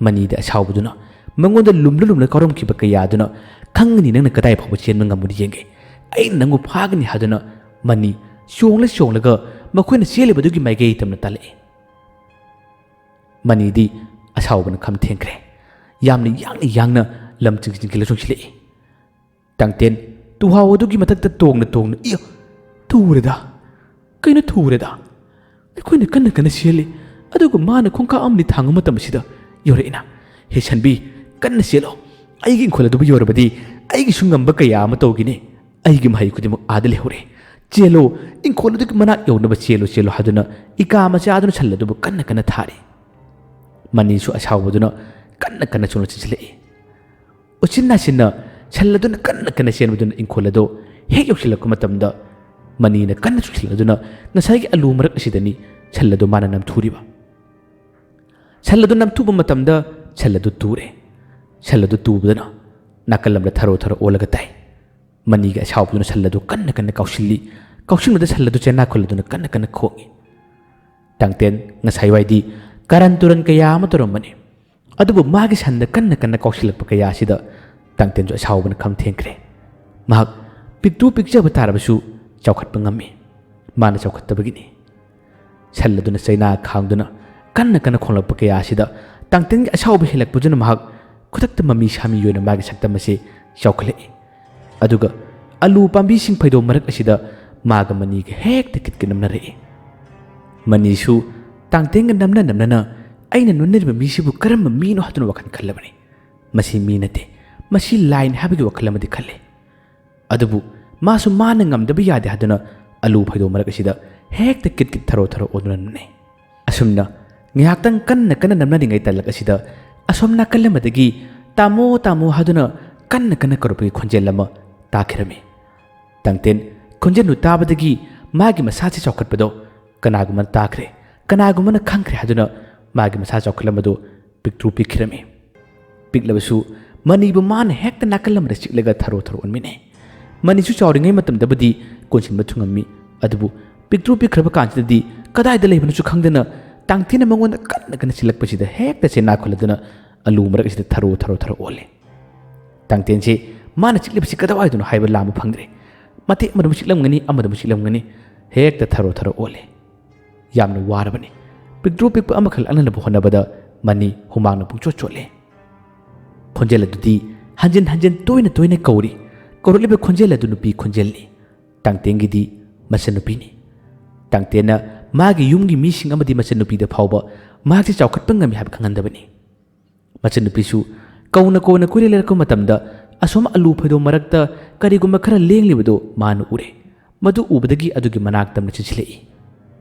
ꯃꯅꯤꯗ ꯑꯁꯥꯎꯕꯗꯨꯅ ꯃꯉꯣꯟꯗ ꯂꯨꯝꯂ ꯂꯨꯝꯂ ꯀꯥꯎꯔꯝꯈꯤꯕ ꯀꯌꯥꯗꯨꯅ, "ꯈꯪꯒꯅꯤ ꯅꯪꯅ ꯀꯗꯥꯏ ꯐꯥꯎꯕ ꯆꯦꯟꯕ ꯉꯝꯕꯗꯤ ꯌꯦꯡꯒꯦ, ꯑꯩꯅ ꯅꯪꯕꯨ ꯐꯥꯒꯅꯤ" ꯍꯥꯏꯗꯨꯅ ꯃꯅꯤ ꯆꯣꯡꯂ ꯆꯣꯡꯂꯒ ꯃꯈꯣꯏꯅ ꯆꯦꯜꯂꯤꯕꯗꯨꯒꯤ ꯃꯥꯏꯀꯩ ꯇꯝꯅ ꯇꯥꯜꯂꯛꯏ꯫ ꯃꯅꯤꯗꯤ ꯑꯁꯥꯎꯕꯅ ꯈꯝ ꯊꯦꯡꯈ꯭ꯔꯦ꯫ ꯌꯥꯝꯅ ꯌꯥꯡꯅ ꯌꯥꯡꯅ ꯂꯝ ꯆꯤꯡ ꯆꯤꯡꯈꯠꯂ ꯆꯣꯡꯁꯤꯜꯂꯛꯏ꯫ ꯇꯥꯡꯇꯦꯟ ꯇꯨꯍꯥꯎ ꯑꯗꯨꯒꯤ ꯃꯊꯛꯇ ꯇꯣꯡꯅ ꯇꯣꯡꯅ, "ꯏꯌ! ꯊꯨꯔꯦꯗ! ꯀꯩꯅꯣ ꯊꯨꯔꯦꯗ? ꯑꯩꯈꯣꯏꯅ ꯀꯟꯅ ꯀꯟꯅ ꯆꯦꯜꯂꯤ, ꯑꯗꯨꯒ ꯃꯥꯅ ꯈꯣꯡꯀꯥꯞ ꯑꯃꯅꯤ ꯊꯥꯡꯕ ꯃꯇꯝ ꯑꯁꯤꯗ ꯌꯧꯔꯛꯏꯅ꯫ ꯍꯦ ꯁꯟꯕꯤ, ꯀꯟꯅ ꯆꯦꯜꯂꯣ꯫ ꯑꯩꯒꯤ ꯏꯪꯈꯣꯜ ꯑꯗꯨꯕꯨ ꯌꯧꯔꯕꯗꯤ ꯑꯩꯒꯤꯁꯨ ꯉꯝꯕ ꯀꯌꯥ ꯑꯃ ꯇꯧꯒꯅꯤ꯫ ꯑꯩꯒꯤ ꯃꯍꯩ ꯈꯨꯗꯤꯡꯃꯛ ꯑꯥꯗ ꯂꯩꯍꯧꯔꯦ꯫ ꯆꯦꯜꯂꯣ, ꯏꯪꯈꯣꯜ ꯑꯗꯨꯒꯤ ꯃꯅꯥꯛ ꯌꯧꯅꯕ ꯆꯦꯜꯂꯣ, ꯆꯦꯜꯂꯣ" ꯍꯥꯏꯗꯨꯅ ꯏꯀꯥ ꯃꯆꯥꯗꯨꯅ ꯁꯜ ꯑꯗꯨꯕꯨ ꯀꯟꯅ ꯀꯟꯅ ꯊꯥꯔꯤ꯫ ꯃꯅꯤꯁꯨ ꯑꯁꯥꯎꯕꯗꯨꯅ ꯀꯟꯅ ꯀꯟꯅ ꯆꯣꯡꯅ ꯆꯦꯟꯁꯤꯜꯂꯛꯏ꯫ ꯎꯆꯤꯟ ꯅꯥꯆꯤꯟꯅ ꯁꯟ ꯑꯗꯨꯅ ꯀꯟꯅ ꯀꯟꯅ ꯆꯦꯟꯕꯗꯨꯅ ꯏꯪꯈꯣꯜ ꯑꯗꯨ ꯍꯦꯛ ꯌꯧꯁꯤꯜꯂꯛꯄ ꯃꯇꯝꯗ, ꯃꯅꯤꯅ ꯀꯟꯅ ꯆꯨꯁꯤꯜꯂꯗꯨꯅ ꯉꯁꯥꯏꯒꯤ ꯑꯂꯨ ꯃꯔꯛ ꯑꯁꯤꯗꯅꯤ ꯁꯟ ꯑꯗꯨ ꯃꯥꯅ ꯅꯝꯊꯨꯔꯤꯕ꯫ ꯁꯟ ꯑꯗꯨ ꯅꯝꯊꯨꯕ ꯃꯇꯝꯗ ꯁꯟ ꯑꯗꯨ ꯇꯨꯔꯦ꯫ ꯁꯟ ꯑꯗꯨ ꯇꯨꯕꯗꯅ ꯅꯥꯀꯜ ꯑꯃꯗ ꯊꯔꯣ ꯊꯔꯣ ꯑꯣꯜꯂꯒ ꯇꯥꯏ꯫ ꯃꯅꯤꯒꯤ ꯑꯁꯥꯎꯕꯗꯨꯅ ꯁꯟ ꯑꯗꯨ ꯀꯟꯅ ꯀꯟꯅ ꯀꯥꯎꯁꯤꯜꯂꯤ꯫ ꯀꯥꯎꯁꯤꯟꯕꯗ ꯁꯟ ꯑꯗꯨ ꯆꯦꯅꯥ ꯈꯨꯜꯂꯗꯨꯅ ꯀꯟꯅ ꯀꯟꯅ ꯈꯣꯡꯏ꯫ ꯇꯥꯡꯇꯦꯟ ꯉꯁꯥꯏꯋꯥꯏꯗꯤ ꯀꯥꯔꯟ ꯇꯨꯔꯟ ꯀꯌꯥ ꯑꯃ ꯇꯧꯔꯝꯕꯅꯤ꯫ ꯑꯗꯨꯕꯨ ꯃꯥꯒꯤ ꯁꯟꯗ ꯀꯟꯅ ꯀꯟꯅ ꯀꯥꯎꯁꯤꯜꯂꯛꯄ ꯀꯌꯥ ꯑꯁꯤꯗ ꯇꯥꯡꯇꯦꯟꯁꯨ ꯑꯁꯥꯎꯕꯅ ꯈꯝ ꯊꯦꯡꯈ꯭ꯔꯦ꯫ ꯃꯍꯥꯛ ꯄꯤꯛꯇꯨ ꯄꯤꯛꯆꯕ ꯇꯥꯔꯕꯁꯨ ꯆꯥꯎꯈꯠꯄ ꯉꯝꯃꯤ꯫ ꯃꯥꯅ ꯆꯥꯎꯈꯠꯇꯕꯒꯤꯅꯤ꯫ ꯁꯟ ꯑꯗꯨꯅ ꯆꯩꯅꯥ ꯈꯥꯡꯗꯨꯅ ꯀꯟꯅ ꯀꯟꯅ ꯈꯣꯡꯂꯛꯄ ꯀꯌꯥ ꯑꯁꯤꯗ ꯇꯥꯡꯇꯦꯟꯒꯤ ꯑꯁꯥꯎꯕ ꯍꯦꯜꯂꯛꯄꯗꯨꯅ ꯃꯍꯥꯛ ꯈꯨꯗꯛꯇ ꯃꯃꯤ ꯁꯥꯃꯤ ꯑꯣꯏꯅ ꯃꯥꯒꯤ ꯁꯛꯇꯝ ꯑꯁꯤ ꯆꯥꯎꯈꯠꯂꯛꯏ꯫ ꯑꯗꯨꯒ ꯑꯂꯨ ꯄꯥꯝꯕꯤꯁꯤꯡ ꯐꯩꯗꯣꯝ ꯃꯔꯛ ꯑꯁꯤꯗ ꯃꯥꯒ ꯃꯅꯤꯒ ꯍꯦꯛꯇ ꯀꯤꯠ ꯀꯤꯠ ꯅꯝꯅꯔꯛꯏ꯫ ꯃꯅꯤꯁꯨ ꯇꯥꯡꯇꯦꯟꯒ ꯅꯝꯅ ꯅꯝꯅꯅ ꯑꯩꯅ ꯅꯣꯟꯅꯔꯤꯕ ꯃꯤꯁꯤꯕꯨ ꯀꯔꯝꯕ ꯃꯤꯅꯣ ꯍꯥꯏꯗꯨꯅ ꯋꯥꯈꯜ ꯈꯜꯂꯕꯅꯤ꯫ "ꯃꯁꯤ ꯃꯤ ꯅꯠꯇꯦ, ꯃꯁꯤ ꯂꯥꯏꯅꯤ" ꯍꯥꯏꯕꯒꯤ ꯋꯥꯈꯜ ꯑꯃꯗꯤ ꯈꯜꯂꯤ꯫ ꯑꯗꯨꯕꯨ ꯃꯥꯁꯨ ꯃꯥꯅ ꯉꯝꯗꯕ ꯌꯥꯗꯦ ꯍꯥꯏꯗꯨꯅ ꯑꯂꯨ ꯐꯩꯗꯣꯝ ꯃꯔꯛ ꯑꯁꯤꯗ ꯍꯦꯛꯇ ꯀꯤꯠ ꯀꯤꯠ ꯊꯔꯣ ꯊꯔꯣ ꯑꯣꯟꯗꯨꯅ ꯅꯝꯅꯩ꯫ ꯑꯁꯨꯝꯅ ꯉꯥꯏꯍꯥꯛꯇꯪ ꯀꯟꯅ ꯀꯟꯅ ꯅꯝꯅꯔꯤꯉꯩ ꯇꯥꯂꯛ ꯑꯁꯤꯗ ꯑꯁꯣꯝ ꯅꯥꯀꯜ ꯑꯃꯗꯒꯤ "ꯇꯥꯃꯣ, ꯇꯥꯃꯣ" ꯍꯥꯏꯗꯨꯅ ꯀꯟꯅ ꯀꯟꯅ ꯀꯧꯔꯛꯄꯒꯤ ꯈꯣꯟꯖꯦꯜ ꯑꯃ ꯇꯥꯈꯤꯔꯝꯃꯤ꯫ ꯇꯥꯡꯇꯦꯟ ꯈꯣꯟꯖꯦꯜꯗꯨ ꯇꯥꯕꯗꯒꯤ ꯃꯥꯒꯤ ꯃꯁꯥꯁꯤ ꯆꯥꯎꯈꯠꯄꯗꯣ ꯀꯅꯥꯒꯨꯝꯕꯅ ꯇꯥꯈ꯭ꯔꯦ, ꯀꯅꯥꯒꯨꯝꯕꯅ ꯈꯪꯈ꯭ꯔꯦ ꯍꯥꯏꯗꯨꯅ ꯃꯥꯒꯤ ꯃꯁꯥ ꯆꯥꯎꯈꯠꯂꯝꯕꯗꯨ ꯄꯤꯛꯇ꯭ꯔꯨ ꯄꯤꯛꯈꯤꯔꯝꯃꯤ꯫ ꯄꯤꯛꯂꯕꯁꯨ ꯃꯅꯤꯕꯨ ꯃꯥꯅ ꯍꯦꯛꯇ ꯅꯥꯀꯜ ꯑꯃꯗ ꯆꯤꯛꯂꯒ ꯊꯔꯣ ꯊꯔꯣ ꯑꯣꯟꯃꯤꯟꯅꯩ꯫ ꯃꯅꯤꯁꯨ ꯆꯥꯎꯔꯤꯉꯩ ꯃꯇꯝꯗꯕꯨꯗꯤ ꯀꯣꯟꯁꯤꯟꯕ ꯊꯨꯡꯉꯝꯃꯤ, ꯑꯗꯨꯕꯨ ꯄꯤꯛꯇ꯭ꯔꯨ ꯄꯤꯛꯈ꯭ꯔꯕ ꯀꯥꯟꯁꯤꯗꯗꯤ ꯀꯗꯥꯏꯗ ꯂꯩꯕꯅꯣꯁꯨ ꯈꯪꯗꯅ ꯇꯥꯡꯇꯦꯟꯅ ꯃꯉꯣꯟꯗ ꯀꯟꯅ ꯀꯟꯅ ꯆꯤꯛꯂꯛꯄꯁꯤꯗ ꯍꯦꯛꯇ ꯆꯦꯟꯅꯥ ꯈꯨꯜꯂꯗꯨꯅ ꯑꯂꯨ ꯃꯔꯛ ꯑꯁꯤꯗ ꯊꯔꯣ ꯊꯔꯣ ꯊꯔꯣ ꯑꯣꯜꯂꯦ꯫ ꯇꯥꯡꯇꯦꯟꯁꯦ ꯃꯥꯅ ꯆꯤꯛꯂꯤꯕꯁꯤ ꯀꯗꯥꯏꯋꯥꯏꯗꯅꯣ ꯍꯥꯏꯕ ꯂꯥꯝꯕ ꯐꯪꯗ꯭ꯔꯦ꯫ ꯃꯇꯦꯛ ꯑꯃꯗꯃꯨꯛ ꯆꯤꯛꯂꯝꯒꯅꯤ, ꯑꯃꯗꯃꯨꯛ ꯆꯤꯛꯂꯝꯒꯅꯤ, ꯍꯦꯛꯇ ꯊꯔꯣ ꯊꯔꯣ ꯑꯣꯜꯂꯦ꯫ ꯌꯥꯝꯅ ꯋꯥꯔꯕꯅꯤ꯫ ꯄꯤꯛꯇ꯭ꯔꯨ ꯄꯤꯛꯄ ꯑꯃꯈꯛ ꯂꯥꯛꯅꯅꯕ ꯍꯣꯠꯅꯕꯗ ꯃꯅꯤ ꯍꯨꯃꯥꯡꯅ ꯄꯨꯡꯆꯣꯠ ꯆꯣꯠꯂꯦ꯫ ꯈꯣꯟꯖꯦꯜ ꯑꯗꯨꯗꯤ ꯍꯟꯖꯤꯟ ꯍꯟꯖꯤꯟ ꯇꯣꯏꯅ ꯇꯣꯏꯅ ꯀꯧꯔꯤ꯫ ꯀꯧꯔꯛꯂꯤꯕ ꯈꯣꯟꯖꯦꯜ ꯑꯗꯨ ꯅꯨꯄꯤ ꯈꯣꯟꯖꯦꯜꯅꯤ꯫ ꯇꯥꯡꯇꯦꯟꯒꯤꯗꯤ ꯃꯆꯟꯅꯨꯄꯤꯅꯤ꯫ ꯇꯥꯡꯇꯦꯟꯅ ꯃꯥꯒꯤ ꯌꯨꯝꯒꯤ ꯃꯤꯁꯤꯡ ꯑꯃꯗꯤ ꯃꯆꯟꯅꯨꯄꯤꯗ ꯐꯥꯎꯕ ꯃꯍꯥꯛꯁꯤ ꯆꯥꯎꯈꯠꯄ ꯉꯝꯃꯤ ꯍꯥꯏꯕ ꯈꯪꯍꯟꯗꯕꯅꯤ꯫ ꯃꯆꯟꯅꯨꯄꯤꯁꯨ ꯀꯧꯅ ꯀꯧꯅ ꯀꯣꯏꯔꯦ ꯂꯩꯔꯛꯄ ꯃꯇꯝꯗ ꯑꯁꯣꯝ ꯑꯂꯨ ꯐꯩꯗꯣꯝ ꯃꯔꯛꯇ ꯀꯔꯤꯒꯨꯝꯕ ꯈꯔ ꯂꯦꯡꯂꯤꯕꯗꯨ ꯃꯥꯅ ꯎꯔꯦ꯫ ꯃꯗꯨ ꯎꯕꯗꯒꯤ ꯑꯗꯨꯒꯤ ꯃꯅꯥꯛ ꯇꯝꯅ ꯆꯦꯟꯁꯤꯜꯂꯛꯏ꯫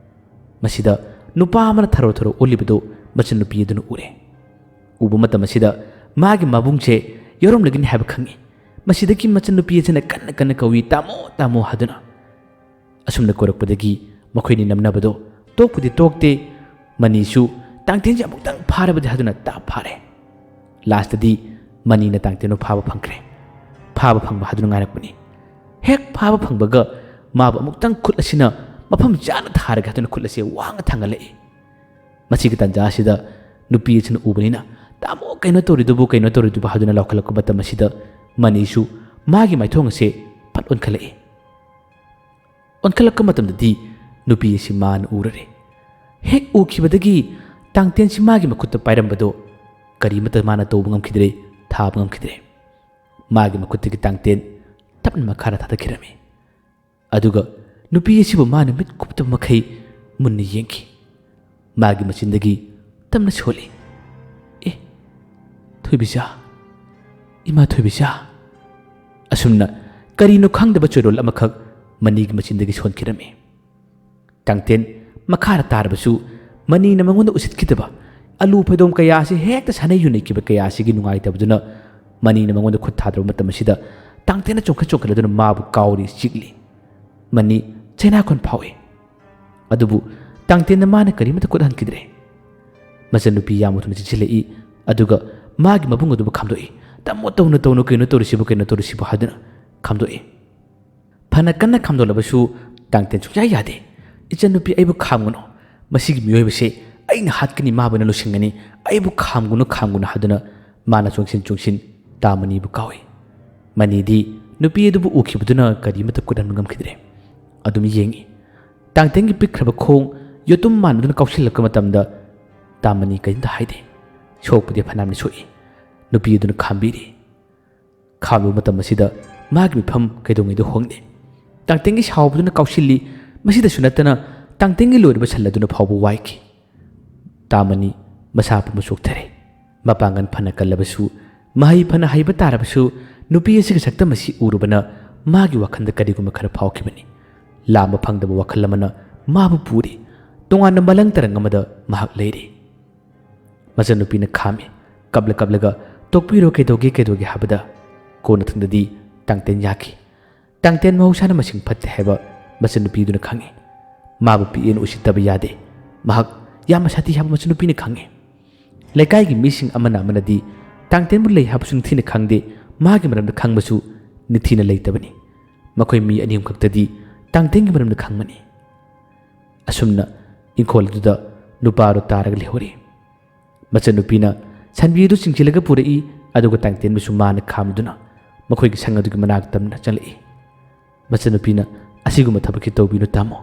ꯃꯁꯤꯗ ꯅꯨꯄꯥ ꯑꯃꯅ ꯊꯔꯣ ꯊꯔꯣ ꯑꯣꯜꯂꯤꯕꯗꯨ ꯃꯆꯟꯅꯨꯄꯤ ꯑꯗꯨꯅ ꯎꯔꯦ꯫ ꯎꯕ ꯃꯇꯝ ꯑꯁꯤꯗ ꯃꯥꯒꯤ ꯃꯕꯨꯡꯁꯦ ꯌꯥꯎꯔꯝꯂꯒꯅꯤ ꯍꯥꯏꯕ ꯈꯪꯏ꯫ ꯃꯁꯤꯗꯒꯤ ꯃꯆꯟꯅꯨꯄꯤ ꯑꯁꯤꯅ ꯀꯟꯅ ꯀꯟꯅ ꯀꯧꯏ, "ꯇꯥꯃꯣ, ꯇꯥꯃꯣ" ꯍꯥꯏꯗꯨꯅ꯫ ꯑꯁꯨꯝꯅ ꯀꯧꯔꯛꯄꯗꯒꯤ ꯃꯈꯣꯏꯅꯤ ꯅꯝꯅꯕꯗꯣ ꯇꯣꯛꯄꯨꯗꯤ ꯇꯣꯛꯇꯦ꯫ ꯃꯅꯤꯁꯨ ꯇꯥꯡꯇꯦꯟꯁꯦ ꯑꯃꯨꯛꯇꯪ ꯐꯥꯔꯕꯗꯤ ꯍꯥꯏꯗꯨꯅ ꯇꯥꯞ ꯐꯥꯔꯦ꯫ ꯂꯥꯁꯇꯗꯤ ꯃꯅꯤꯅ ꯇꯥꯡꯇꯦꯟꯕꯨ ꯐꯥꯕ ꯐꯪꯈ꯭ꯔꯦ꯫ ꯐꯥꯕ ꯐꯪꯕ ꯍꯥꯏꯗꯨꯅ ꯉꯥꯏꯔꯛꯄꯅꯤ꯫ ꯍꯦꯛ ꯐꯥꯕ ꯐꯪꯕꯒ ꯃꯥꯕꯨ ꯑꯃꯨꯛꯇꯪ ꯈꯨꯠ ꯑꯁꯤꯅ ꯃꯐꯝ ꯆꯥꯅ ꯊꯥꯔꯒ ꯍꯥꯏꯗꯨꯅ ꯈꯨꯠ ꯑꯁꯦ ꯋꯥꯡꯅ ꯊꯥꯡꯒꯠꯂꯛꯏ꯫ ꯃꯁꯤꯒꯤ ꯇꯥꯟꯖꯥ ꯑꯁꯤꯗ ꯅꯨꯄꯤ ꯑꯁꯤꯅ ꯎꯕꯅꯤꯅ, "ꯇꯥꯃꯣ, ꯀꯩꯅꯣ ꯇꯧꯔꯤꯗꯨꯕꯨ, ꯀꯩꯅꯣ ꯇꯧꯔꯤꯗꯨꯕꯨ?" ꯍꯥꯏꯗꯨꯅ ꯂꯥꯎꯈꯠꯂꯛꯄ ꯃꯇꯝ ꯑꯁꯤꯗ ꯃꯅꯤꯁꯨ ꯃꯥꯒꯤ ꯃꯥꯏꯊꯣꯡ ꯑꯁꯦ ꯐꯠ ꯑꯣꯟꯈꯠꯂꯛꯏ꯫ ꯑꯣꯟꯈꯠꯂꯛꯄ ꯃꯇꯝꯗꯗꯤ ꯅꯨꯄꯤ ꯑꯁꯤ ꯃꯥꯅ ꯎꯔꯔꯦ꯫ ꯍꯦꯛ ꯎꯈꯤꯕꯗꯒꯤ ꯇꯥꯡꯇꯦꯟꯁꯤ ꯃꯥꯒꯤ ꯃꯈꯨꯠꯇ ꯄꯥꯏꯔꯝꯕꯗꯣ ꯀꯔꯤꯃꯠꯇ ꯃꯥꯅ ꯇꯧꯕ ꯉꯝꯈꯤꯗ꯭ꯔꯦ, ꯊꯥꯕ ꯉꯝꯈꯤꯗ꯭ꯔꯦ꯫ ꯃꯥꯒꯤ ꯃꯈꯨꯠꯇꯒꯤ ꯇꯥꯡꯇꯦꯟ ꯇꯞꯅ ꯃꯈꯥꯗ ꯊꯥꯗꯈꯤꯔꯝꯃꯤ꯫ ꯑꯗꯨꯒ ꯅꯨꯄꯤ ꯑꯁꯤꯕꯨ ꯃꯥꯅ ꯃꯤꯠ ꯀꯨꯞꯇꯕ ꯃꯈꯩ ꯃꯨꯟꯅ ꯌꯦꯡꯈꯤ꯫ ꯃꯥꯒꯤ ꯃꯆꯤꯟꯗꯒꯤ ꯇꯞꯅ ꯁꯣꯜꯂꯤ, "ꯑꯦ, ꯊꯣꯏꯕꯤꯆꯥ, ꯏꯃꯥ ꯊꯣꯏꯕꯤꯆꯥ!" ꯑꯁꯨꯝꯅ ꯀꯔꯤꯅꯣ ꯈꯪꯗꯕ ꯆꯣꯏꯔꯣꯜ ꯑꯃꯈꯛ ꯃꯅꯤꯒꯤ ꯃꯆꯤꯟꯗꯒꯤ ꯁꯣꯟꯈꯤꯔꯝꯃꯤ꯫ ꯇꯥꯡꯇꯦꯟ ꯃꯈꯥꯗ ꯇꯥꯔꯕꯁꯨ ꯃꯅꯤꯅ ꯃꯉꯣꯟꯗ ꯎꯁꯤꯠꯈꯤꯗꯕ, ꯑꯂꯨ ꯐꯩꯗꯣꯝ ꯀꯌꯥ ꯑꯁꯤ ꯍꯦꯛꯇ ꯁꯥꯟꯅꯩ ꯌꯨꯅꯩꯈꯤꯕ ꯀꯌꯥ ꯑꯁꯤꯒꯤ ꯅꯨꯡꯉꯥꯏꯇꯕꯗꯨꯅ ꯃꯅꯤꯅ ꯃꯉꯣꯟꯗ ꯈꯨꯠ ꯊꯥꯗꯕ ꯃꯇꯝ ꯑꯁꯤꯗ ꯇꯥꯡꯇꯦꯟꯅ ꯆꯣꯡꯈꯠ ꯆꯣꯡꯈꯠꯂꯗꯨꯅ ꯃꯥꯕꯨ ꯀꯥꯎꯔꯤ, ꯆꯤꯛꯂꯤ꯫ ꯃꯅꯤ ꯆꯩꯅꯥꯈꯣꯟ ꯐꯥꯎꯏ꯫ ꯑꯗꯨꯕꯨ ꯇꯥꯡꯇꯦꯟꯅ ꯃꯥꯅ ꯀꯔꯤꯃꯠꯇ ꯈꯨꯠ ꯍꯟꯈꯤꯗ꯭ꯔꯦ꯫ ꯃꯆꯟꯅꯨꯄꯤ ꯌꯥꯝꯅ ꯊꯨꯅ ꯆꯦꯟꯁꯤꯜꯂꯛꯏ, ꯑꯗꯨꯒ ꯃꯥꯒꯤ ꯃꯕꯨꯡ ꯑꯗꯨꯕꯨ ꯈꯥꯝꯗꯣꯛꯏ꯫ "ꯇꯥꯃꯣ, ꯇꯧꯅꯨ, ꯇꯧꯅꯨ, ꯀꯩꯅꯣ ꯇꯧꯔꯤꯁꯤꯕꯨ, ꯀꯩꯅꯣ ꯇꯧꯔꯤꯁꯤꯕꯨ?" ꯍꯥꯏꯗꯨꯅ ꯈꯥꯝꯗꯣꯛꯏ꯫ ꯐꯅ ꯀꯟꯅ ꯈꯥꯝꯗꯣꯛꯂꯕꯁꯨ ꯇꯥꯡꯇꯦꯟ ꯁꯨꯡꯌꯥ ꯌꯥꯗꯦ꯫ "ꯏꯆꯟꯅꯨꯄꯤ, ꯑꯩꯕꯨ ꯈꯥꯝꯒꯅꯨ꯫ ꯃꯁꯤꯒꯤ ꯃꯤꯑꯣꯏꯕꯁꯦ ꯑꯩꯅ ꯍꯥꯠꯀꯅꯤ, ꯃꯥꯕꯨ ꯑꯩꯅ ꯂꯣꯏꯁꯤꯟꯒꯅꯤ꯫ ꯑꯩꯕꯨ ꯈꯥꯝꯒꯅꯨ, ꯈꯥꯝꯒꯅꯨ" ꯍꯥꯏꯗꯨꯅ ꯃꯥꯅ ꯆꯣꯡꯁꯤꯟ ꯆꯣꯡꯁꯤꯟ ꯇꯥ ꯃꯅꯤꯕꯨ ꯀꯥꯎꯏ꯫ ꯃꯅꯤꯗꯤ ꯅꯨꯄꯤ ꯑꯗꯨꯕꯨ ꯎꯈꯤꯕꯗꯨꯅ ꯀꯔꯤꯃꯠꯇ ꯈꯨꯠ ꯍꯟꯕ ꯉꯝꯈꯤꯗ꯭ꯔꯦ꯫ ꯑꯗꯨꯝ ꯌꯦꯡꯏ꯫ ꯇꯥꯡꯇꯦꯟꯒꯤ ꯄꯤꯛꯈ꯭ꯔꯕ ꯈꯣꯡ ꯌꯦꯇꯨꯝ ꯃꯥꯟꯅꯗꯨꯅ ꯀꯥꯎꯁꯤꯜꯂꯛꯄ ꯃꯇꯝꯗ ꯇꯥ ꯃꯅꯤ ꯀꯔꯤꯝꯇ ꯍꯥꯏꯗꯦ꯫ ꯁꯣꯛꯄꯗꯤ ꯐꯅꯌꯥꯝꯅ ꯁꯣꯛꯏ꯫ ꯅꯨꯄꯤ ꯑꯗꯨꯅ ꯈꯥꯝꯕꯤꯔꯤ꯫ ꯈꯥꯝꯂꯨꯕ ꯃꯇꯝ ꯑꯁꯤꯗ ꯃꯥꯒꯤ ꯃꯤꯐꯝ ꯀꯩꯗꯧꯉꯩꯗ ꯍꯣꯡꯗꯦ꯫ ꯇꯥꯡꯇꯦꯟꯒꯤ ꯁꯥꯎꯕꯗꯨꯅ ꯀꯥꯎꯁꯤꯜꯂꯤ꯫ ꯃꯁꯤꯗꯁꯨ ꯅꯠꯇꯅ ꯇꯥꯡꯇꯦꯟꯒꯤ ꯂꯣꯏꯔꯕ ꯁꯟ ꯑꯗꯨꯅ ꯐꯥꯎꯕ ꯋꯥꯏꯈꯤ꯫ ꯇꯥꯃꯅꯤ ꯃꯁꯥ ꯄꯨꯝꯕ ꯆꯣꯛꯊꯔꯦ꯫ ꯃꯄꯥꯡꯒꯜ ꯐꯅ ꯀꯜꯂꯕꯁꯨ, ꯃꯍꯩ ꯐꯅ ꯍꯩꯕ ꯇꯥꯔꯕꯁꯨ, ꯅꯨꯄꯤ ꯑꯁꯤꯒꯤ ꯁꯛꯇꯝ ꯑꯁꯤ ꯎꯔꯨꯕꯅ ꯃꯥꯒꯤ ꯋꯥꯈꯜꯗ ꯀꯔꯤꯒꯨꯝꯕ ꯈꯔ ꯐꯥꯎꯈꯤꯕꯅꯤ꯫ ꯂꯥꯝꯕ ꯐꯪꯗꯕ ꯋꯥꯈꯜ ꯑꯃꯅ ꯃꯥꯕꯨ ꯄꯨꯔꯤ꯫ ꯇꯣꯉꯥꯟꯅ ꯃꯂꯪ ꯇꯔꯪ ꯑꯃꯗ ꯃꯍꯥꯛ ꯂꯩꯔꯤ꯫ ꯃꯆꯟꯅꯨꯄꯤꯅ ꯈꯥꯝꯃꯤ꯫ ꯀꯞꯂ ꯀꯞꯂꯒ "ꯇꯣꯛꯄꯤꯔꯣ, ꯀꯩꯗꯧꯒꯦ, ꯀꯩꯗꯧꯒꯦ?" ꯍꯥꯏꯕꯗ ꯀꯣꯟꯅꯊꯪꯗꯗꯤ ꯇꯥꯡꯇꯦꯟ ꯌꯥꯈꯤ꯫ ꯇꯥꯡꯇꯦꯟ ꯃꯍꯧꯁꯥꯅ ꯃꯁꯤꯡ ꯐꯠꯇꯦ ꯍꯥꯏꯕ ꯃꯆꯟꯅꯨꯄꯤꯗꯨꯅ ꯈꯪꯏ꯫ ꯃꯥꯕꯨ ꯄꯤꯛꯑꯦꯅ ꯎꯁꯤꯠꯇꯕ ꯌꯥꯗꯦ꯫ ꯃꯍꯥꯛ ꯌꯥꯝꯅ ꯁꯥꯊꯤ ꯍꯥꯏꯕ ꯃꯆꯟꯅꯨꯄꯤꯅ ꯈꯪꯏ꯫ ꯂꯩꯀꯥꯏꯒꯤ ꯃꯤꯁꯤꯡ ꯑꯃꯅ ꯑꯃꯅꯗꯤ ꯇꯥꯡꯇꯦꯟꯕꯨ ꯂꯩ ꯍꯥꯏꯕꯁꯨ ꯅꯤꯡꯊꯤꯅ ꯈꯪꯗꯦ, ꯃꯥꯒꯤ ꯃꯔꯝꯗ ꯈꯪꯕꯁꯨ ꯅꯤꯡꯊꯤꯅ ꯂꯩꯇꯕꯅꯤ꯫ ꯃꯈꯣꯏ ꯃꯤ ꯑꯅꯤ ꯑꯍꯨꯝ ꯈꯛꯇꯗꯤ ꯇꯥꯡꯇꯦꯟꯒꯤ ꯃꯔꯝꯗ ꯈꯪꯕꯅꯤ꯫ ꯑꯁꯨꯝꯅ ꯏꯪꯈꯣꯜ ꯑꯗꯨꯗ ꯅꯨꯄꯥ ꯑꯗꯨ ꯇꯥꯔꯒ ꯂꯩꯍꯧꯔꯤ꯫ ꯃꯆꯟꯅꯨꯄꯤꯅ ꯁꯟꯕꯤ ꯑꯗꯨ ꯆꯤꯡꯁꯤꯜꯂꯒ ꯄꯨꯔꯛꯏ, ꯑꯗꯨꯒ ꯇꯥꯡꯇꯦꯟꯕꯨꯁꯨ ꯃꯥꯅ ꯈꯥꯝꯗꯨꯅ ꯃꯈꯣꯏꯒꯤ ꯁꯪ ꯑꯗꯨꯒꯤ ꯃꯅꯥꯛ ꯇꯝꯅ ꯆꯪꯂꯛꯏ꯫ ꯃꯆꯟꯅꯨꯄꯤꯅ, "ꯑꯁꯤꯒꯨꯝꯕ ꯊꯕꯛꯁꯤ ꯇꯧꯕꯤꯅꯨ ꯇꯥꯃꯣ꯫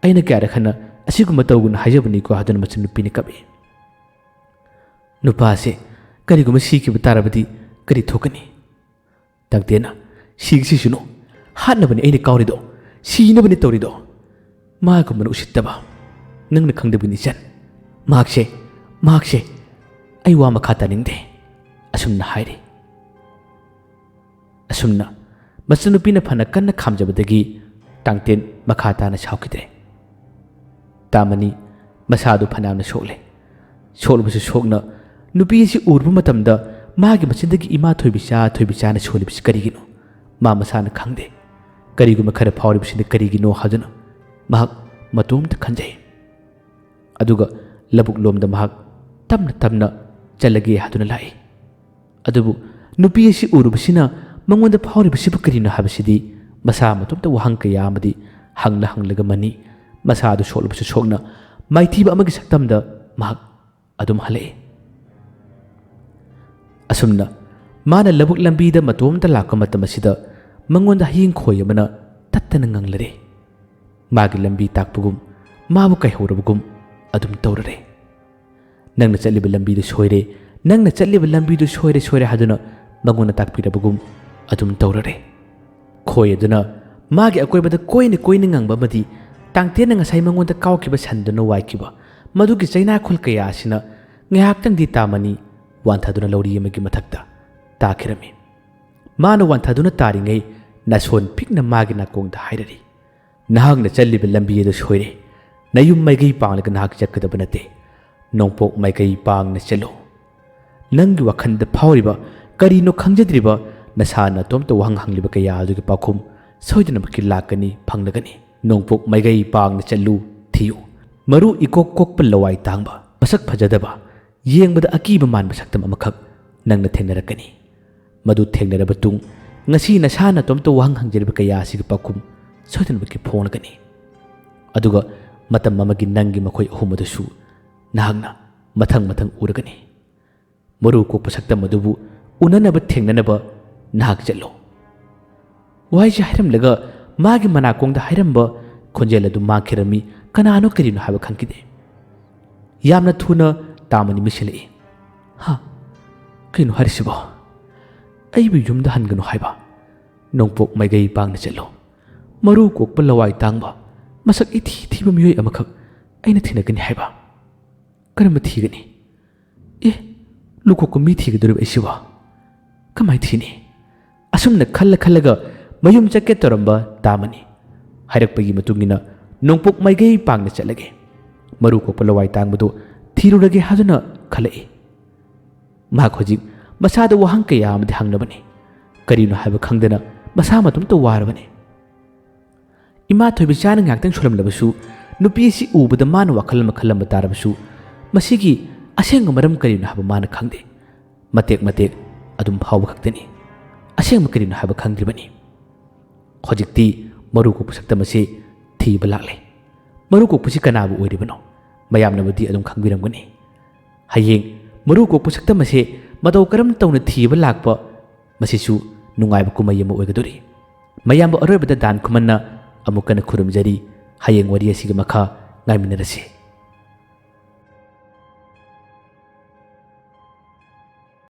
ꯑꯩꯅ ꯀꯌꯥꯔꯛ ꯍꯟꯅ ꯑꯁꯤꯒꯨꯝꯕ ꯇꯧꯒꯅꯨ ꯍꯥꯏꯖꯕꯅꯤꯀꯣ" ꯍꯥꯏꯗꯨꯅ ꯃꯆꯟꯅꯨꯄꯤꯅ ꯀꯞꯏ꯫ "ꯅꯨꯄꯥꯁꯦ ꯀꯔꯤꯒꯨꯝꯕ ꯁꯤꯈꯤꯕ ꯇꯥꯔꯕꯗꯤ ꯀꯔꯤ ꯊꯣꯛꯀꯅꯤ?" ꯇꯥꯡꯇꯦꯟꯅ, "ꯁꯤꯒꯤꯁꯤꯁꯨꯅꯨ, ꯍꯥꯠꯅꯕꯅꯤ ꯑꯩꯅ ꯀꯥꯎꯔꯤꯗꯣ, ꯁꯤꯅꯕꯅꯤ ꯇꯧꯔꯤꯗꯣ꯫ ꯃꯥꯒꯨꯝꯕꯅ ꯎꯁꯤꯠꯇꯕ, ꯅꯪꯅ ꯈꯪꯗꯕꯒꯤꯅꯤ ꯏꯆꯟ꯫ ꯃꯍꯥꯛꯁꯦ, ꯃꯍꯥꯛꯁꯦ, ꯑꯩ ꯋꯥ ꯃꯈꯥ ꯇꯥꯅꯤꯡꯗꯦ"꯫ ꯑꯁꯨꯝꯅ ꯍꯥꯏꯔꯤ꯫ ꯑꯁꯨꯝꯅ ꯃꯆꯟꯅꯨꯄꯤꯅ ꯐꯅ ꯀꯟꯅ ꯈꯥꯝꯖꯕꯗꯒꯤ ꯇꯥꯡꯇꯦꯟ ꯃꯈꯥ ꯇꯥꯅ ꯁꯥꯎꯈꯤꯗ꯭ꯔꯦ꯫ ꯇꯥꯃꯅꯤ ꯃꯁꯥꯗꯨ ꯐꯅꯌꯥꯝꯅ ꯁꯣꯛꯂꯦ꯫ ꯁꯣꯛꯂꯕꯁꯨ ꯁꯣꯛꯅ ꯅꯨꯄꯤ ꯑꯁꯤ ꯎꯔꯨꯕ ꯃꯇꯝꯗ ꯃꯥꯒꯤ ꯃꯆꯤꯟꯗꯒꯤ "ꯏꯃꯥ ꯊꯣꯏꯕꯤꯆꯥ, ꯊꯣꯏꯕꯤꯆꯥꯅ" ꯁꯣꯜꯂꯤꯕꯁꯤ ꯀꯔꯤꯒꯤꯅꯣ? ꯃꯥ ꯃꯁꯥꯅ ꯈꯪꯗꯦ꯫ ꯀꯔꯤꯒꯨꯝꯕ ꯈꯔ ꯐꯥꯎꯔꯤꯕꯁꯤꯅ ꯀꯔꯤꯒꯤꯅꯣ ꯍꯥꯏꯗꯨꯅ ꯃꯍꯥꯛ ꯃꯇꯣꯝꯇ ꯈꯟꯖꯩ꯫ ꯑꯗꯨꯒ ꯂꯧꯕꯨꯛ ꯂꯣꯝꯗ ꯃꯍꯥꯛ ꯇꯞꯅ ꯇꯞꯅ ꯆꯠꯂꯒꯦ ꯍꯥꯏꯗꯨꯅ ꯂꯥꯛꯏ꯫ ꯑꯗꯨꯕꯨ ꯅꯨꯄꯤ ꯑꯁꯤ ꯎꯔꯨꯕꯁꯤꯅ ꯃꯉꯣꯟꯗ ꯐꯥꯎꯔꯤꯕꯁꯤꯕꯨ ꯀꯔꯤꯅꯣ ꯍꯥꯏꯕꯁꯤꯗꯤ ꯃꯁꯥ ꯃꯇꯣꯝꯇ ꯋꯥꯍꯪ ꯀꯌꯥ ꯑꯃꯗꯤ ꯍꯪꯂ ꯍꯪꯂꯒ ꯃꯅꯤ꯫ ꯃꯁꯥ ꯑꯗꯨ ꯁꯣꯛꯂꯕꯁꯨ ꯁꯣꯛꯅ ꯃꯥꯏꯊꯤꯕ ꯑꯃꯒꯤ ꯁꯛꯇꯝꯗ ꯃꯍꯥꯛ ꯑꯗꯨꯝ ꯍꯜꯂꯛꯏ꯫ ꯑꯁꯨꯝꯅ ꯃꯥꯅ ꯂꯧꯕꯨꯛ ꯂꯝꯕꯤꯗ ꯃꯇꯣꯝꯇ ꯂꯥꯛꯄ ꯃꯇꯝ ꯑꯁꯤꯗ ꯃꯉꯣꯟꯗ ꯍꯌꯤꯡ ꯈꯣꯏ ꯑꯃꯅ ꯇꯠꯇꯅ ꯉꯪꯂꯔꯦ꯫ ꯃꯥꯒꯤ ꯂꯝꯕꯤ ꯇꯥꯛꯄꯒꯨꯝ, ꯃꯥꯕꯨ ꯀꯥꯏꯍꯧꯔꯕꯒꯨꯝ ꯑꯗꯨꯝ ꯇꯧꯔꯔꯦ꯫ "ꯅꯪꯅ ꯆꯠꯂꯤꯕ ꯂꯝꯕꯤꯗꯨ ꯁꯣꯏꯔꯦ, ꯅꯪꯅ ꯆꯠꯂꯤꯕ ꯂꯝꯕꯤꯗꯨ ꯁꯣꯏꯔꯦ, ꯁꯣꯏꯔꯦ" ꯍꯥꯏꯗꯨꯅ ꯃꯉꯣꯟꯗ ꯇꯥꯛꯄꯤꯔꯕꯒꯨꯝ ꯑꯗꯨꯝ ꯇꯧꯔꯔꯦ꯫ ꯈꯣꯏ ꯑꯗꯨꯅ ꯃꯥꯒꯤ ꯑꯀꯣꯏꯕꯗ ꯀꯣꯏꯅ ꯀꯣꯏꯅ ꯉꯪꯕ ꯑꯃꯗꯤ ꯇꯥꯡꯇꯦꯟꯅ ꯉꯁꯥꯏ ꯃꯉꯣꯟꯗ ꯀꯥꯎꯈꯤꯕ ꯁꯟꯗꯨꯅ ꯋꯥꯏꯈꯤꯕ ꯃꯗꯨꯒꯤ ꯆꯩꯅꯥꯈꯣꯜ ꯀꯌꯥ ꯑꯁꯤꯅ ꯉꯥꯏꯍꯥꯛꯇꯪꯗꯤ ꯇꯥꯃꯅꯤ ꯋꯥꯟꯊꯗꯨꯅ ꯂꯧꯔꯤ ꯑꯃꯒꯤ ꯃꯊꯛꯇ ꯇꯥꯈꯤꯔꯝꯃꯤ꯫ ꯃꯥꯅ ꯋꯥꯟꯊꯗꯨꯅ ꯇꯥꯔꯤꯉꯩ ꯅꯥꯁꯣꯟ ꯄꯤꯛꯅ ꯃꯥꯒꯤ ꯅꯥꯀꯣꯡꯗ ꯍꯥꯏꯔꯔꯤ, "ꯅꯍꯥꯛꯅ ꯆꯠꯂꯤꯕ ꯂꯝꯕꯤ ꯑꯗꯨ ꯁꯣꯏꯔꯦ꯫ ꯅꯌꯨꯝ ꯃꯥꯏꯀꯩ ꯄꯥꯡꯂꯒ ꯅꯍꯥꯛ ꯆꯠꯀꯗꯕ ꯅꯠꯇꯦ꯫ ꯅꯣꯡꯄꯣꯛ ꯃꯥꯏꯀꯩ ꯄꯥꯡꯅ ꯆꯠꯂꯨ"꯫ ꯅꯪꯒꯤ ꯋꯥꯈꯜꯗ ꯐꯥꯎꯔꯤꯕ, ꯀꯔꯤꯅꯣ ꯈꯪꯖꯗ꯭ꯔꯤꯕ, ꯅꯁꯥ ꯅꯇꯣꯝꯇ ꯋꯥꯍꯪ ꯍꯪꯂꯤꯕ ꯀꯌꯥ ꯑꯗꯨꯒꯤ ꯄꯥꯎꯈꯨꯝ ꯁꯣꯏꯗꯅꯃꯛꯀꯤ ꯂꯥꯛꯀꯅꯤ, ꯐꯪꯂꯒꯅꯤ꯫ ꯅꯣꯡꯄꯣꯛ ꯃꯥꯏꯀꯩ ꯄꯥꯡꯅ ꯆꯠꯂꯨ, ꯊꯤꯌꯨ꯫ ꯃꯔꯨ ꯏꯀꯣꯛ ꯀꯣꯛꯄ, ꯂꯋꯥꯏ ꯇꯥꯡꯕ, ꯃꯁꯛ ꯐꯖꯗꯕ, ꯌꯦꯡꯕꯗ ꯑꯀꯤꯕ ꯃꯥꯟꯕ ꯁꯛꯇꯝ ꯑꯃꯈꯛ ꯅꯪꯅ ꯊꯦꯡꯅꯔꯛꯀꯅꯤ꯫ ꯃꯗꯨ ꯊꯦꯡꯅꯔꯕ ꯇꯨꯡ, ꯉꯁꯤ ꯅꯁꯥ ꯅꯇꯣꯝꯇ ꯋꯥꯍꯪ ꯍꯪꯖꯔꯤꯕ ꯀꯌꯥ ꯑꯁꯤꯒꯤ ꯄꯥꯎꯈꯨꯝ ꯁꯣꯏꯗꯅꯃꯛꯀꯤ ꯐꯣꯡꯂꯒꯅꯤ꯫ ꯑꯗꯨꯒ ꯃꯇꯝ ꯑꯃꯒꯤ ꯅꯪꯒꯤ ꯃꯈꯣꯏ ꯑꯍꯨꯝ ꯑꯗꯨꯁꯨ ꯅꯍꯥꯛꯅ ꯃꯊꯪ ꯃꯊꯪ ꯎꯔꯒꯅꯤ꯫ ꯃꯔꯨ ꯀꯣꯛꯄ ꯁꯛꯇꯝ ꯑꯗꯨꯕꯨ ꯎꯅꯅꯕ, ꯊꯦꯡꯅꯅꯕ ꯅꯍꯥꯛ ꯆꯠꯂꯨ꯫ ꯋꯥꯍꯩꯁꯤ ꯍꯥꯏꯔꯝꯂꯒ ꯃꯥꯒꯤ ꯃꯅꯥꯀꯣꯡꯗ ꯍꯥꯏꯔꯝꯕ ꯈꯣꯟꯖꯦꯜ ꯑꯗꯨ ꯃꯥꯡꯈꯤꯔꯝꯃꯤ꯫ ꯀꯅꯥꯅꯣ, ꯀꯔꯤꯅꯣ ꯍꯥꯏꯕ ꯈꯪꯈꯤꯗꯦ꯫ ꯌꯥꯝꯅ ꯊꯨꯅ ꯇꯥꯃꯅꯤ ꯃꯤꯁꯤꯜꯂꯛꯏ꯫ "ꯍꯥ? ꯀꯩꯅꯣ ꯍꯥꯏꯔꯤꯁꯤꯕꯣ? ꯑꯩꯕꯨ ꯌꯨꯝꯗ ꯍꯟꯒꯅꯨ ꯍꯥꯏꯕ? ꯅꯣꯡꯄꯣꯛ ꯃꯥꯏꯀꯩ ꯄꯥꯡꯅ ꯆꯠꯂꯨ꯫ ꯃꯔꯨ ꯀꯣꯛꯄ, ꯂꯋꯥꯏ ꯇꯥꯡꯕ, ꯃꯁꯛ ꯏꯊꯤ ꯊꯤꯕ ꯃꯤꯑꯣꯏ ꯑꯃꯈꯛ ꯑꯩꯅ ꯊꯦꯡꯅꯒꯅꯤ ꯍꯥꯏꯕ? ꯀꯔꯝꯕ ꯊꯤꯒꯅꯤ? ꯑꯦ, ꯂꯨ ꯀꯣꯛꯄ ꯃꯤ ꯊꯤꯒꯗꯧꯔꯤꯕ ꯑꯩꯁꯤꯕꯣ? ꯀꯃꯥꯏ ꯊꯤꯅꯤ?" ꯑꯁꯨꯝꯅ ꯈꯜꯂ ꯈꯜꯂꯒ ꯃꯌꯨꯝ ꯆꯠꯀꯦ ꯇꯧꯔꯝꯕ ꯇꯥꯃꯅꯤ꯫ ꯍꯥꯏꯔꯛꯄꯒꯤ ꯃꯇꯨꯡ ꯏꯟꯅ ꯅꯣꯡꯄꯣꯛ ꯃꯥꯏꯀꯩ ꯄꯥꯡꯅ ꯆꯠꯂꯒꯦ꯫ ꯃꯔꯨ ꯀꯣꯛꯄ, ꯂꯋꯥꯏ ꯇꯥꯡꯕꯗꯨ ꯊꯤꯔꯨꯔꯒꯦ ꯍꯥꯏꯗꯨꯅ ꯈꯜꯂꯛꯏ꯫ ꯃꯍꯥꯛ ꯍꯧꯖꯤꯛ ꯃꯁꯥꯗ ꯋꯥꯍꯪ ꯀꯌꯥ ꯑꯃꯗꯤ ꯍꯪꯂꯕꯅꯤ꯫ ꯀꯔꯤꯅꯣ ꯍꯥꯏꯕ ꯈꯪꯗꯅ ꯃꯁꯥ ꯃꯇꯣꯝꯇ ꯋꯥꯔꯕꯅꯤ꯫ ꯏꯃꯥ ꯊꯣꯏꯕꯤꯆꯥꯅ ꯉꯥꯏꯍꯥꯛꯇꯪ ꯁꯣꯜꯂꯝꯂꯕꯁꯨ, ꯅꯨꯄꯤ ꯑꯁꯤ ꯎꯕꯗ ꯃꯥꯅ ꯋꯥꯈꯜ ꯑꯃ ꯈꯜꯂꯝꯕ ꯇꯥꯔꯕꯁꯨ, ꯃꯁꯤꯒꯤ ꯑꯁꯦꯡꯕ ꯃꯔꯝ ꯀꯔꯤꯅꯣ ꯍꯥꯏꯕ ꯃꯥꯅ ꯈꯪꯗꯦ꯫ ꯃꯇꯦꯛ ꯃꯇꯦꯛ ꯑꯗꯨꯝ ꯐꯥꯎꯕ ꯈꯛꯇꯅꯤ꯫ ꯑꯁꯦꯡꯕ ꯀꯔꯤꯅꯣ ꯍꯥꯏꯕ ꯈꯪꯗ꯭ꯔꯤꯕꯅꯤ꯫ ꯍꯧꯖꯤꯛꯇꯤ ꯃꯔꯨ ꯀꯣꯛꯄ ꯁꯛꯇꯝ ꯑꯁꯤ ꯊꯤꯕ ꯂꯥꯛꯂꯦ꯫ ꯃꯔꯨ ꯀꯣꯛꯄꯁꯤ ꯀꯅꯥꯕꯨ ꯑꯣꯏꯔꯤꯕꯅꯣ? ꯃꯌꯥꯝꯅꯕꯨꯗꯤ ꯑꯗꯨꯝ ꯈꯪꯕꯤꯔꯝꯒꯅꯤ꯫ ꯍꯌꯦꯡ ꯃꯔꯨ ꯀꯣꯛꯄ ꯁꯛꯇꯝ ꯑꯁꯤ ꯃꯇꯧ ꯀꯔꯝ ꯇꯧꯅ ꯊꯤꯕ ꯂꯥꯛꯄ, ꯃꯁꯤꯁꯨ ꯅꯨꯡꯉꯥꯏꯕ ꯀꯨꯝꯍꯩ ꯑꯃ ꯑꯣꯏꯒꯗꯧꯔꯤ꯫ ꯃꯌꯥꯝꯕꯨ ꯑꯔꯣꯏꯕꯗ ꯗꯥꯟ ꯈꯨꯃꯟꯅ ꯑꯃꯨꯛ ꯍꯟꯅ ꯈꯨꯔꯨꯝꯖꯔꯤ꯫ ꯍꯌꯦꯡ ꯋꯥꯔꯤ ꯑꯁꯤꯒꯤ ꯃꯈꯥ ꯉꯥꯏꯃꯤꯟꯅꯔꯁꯤ꯫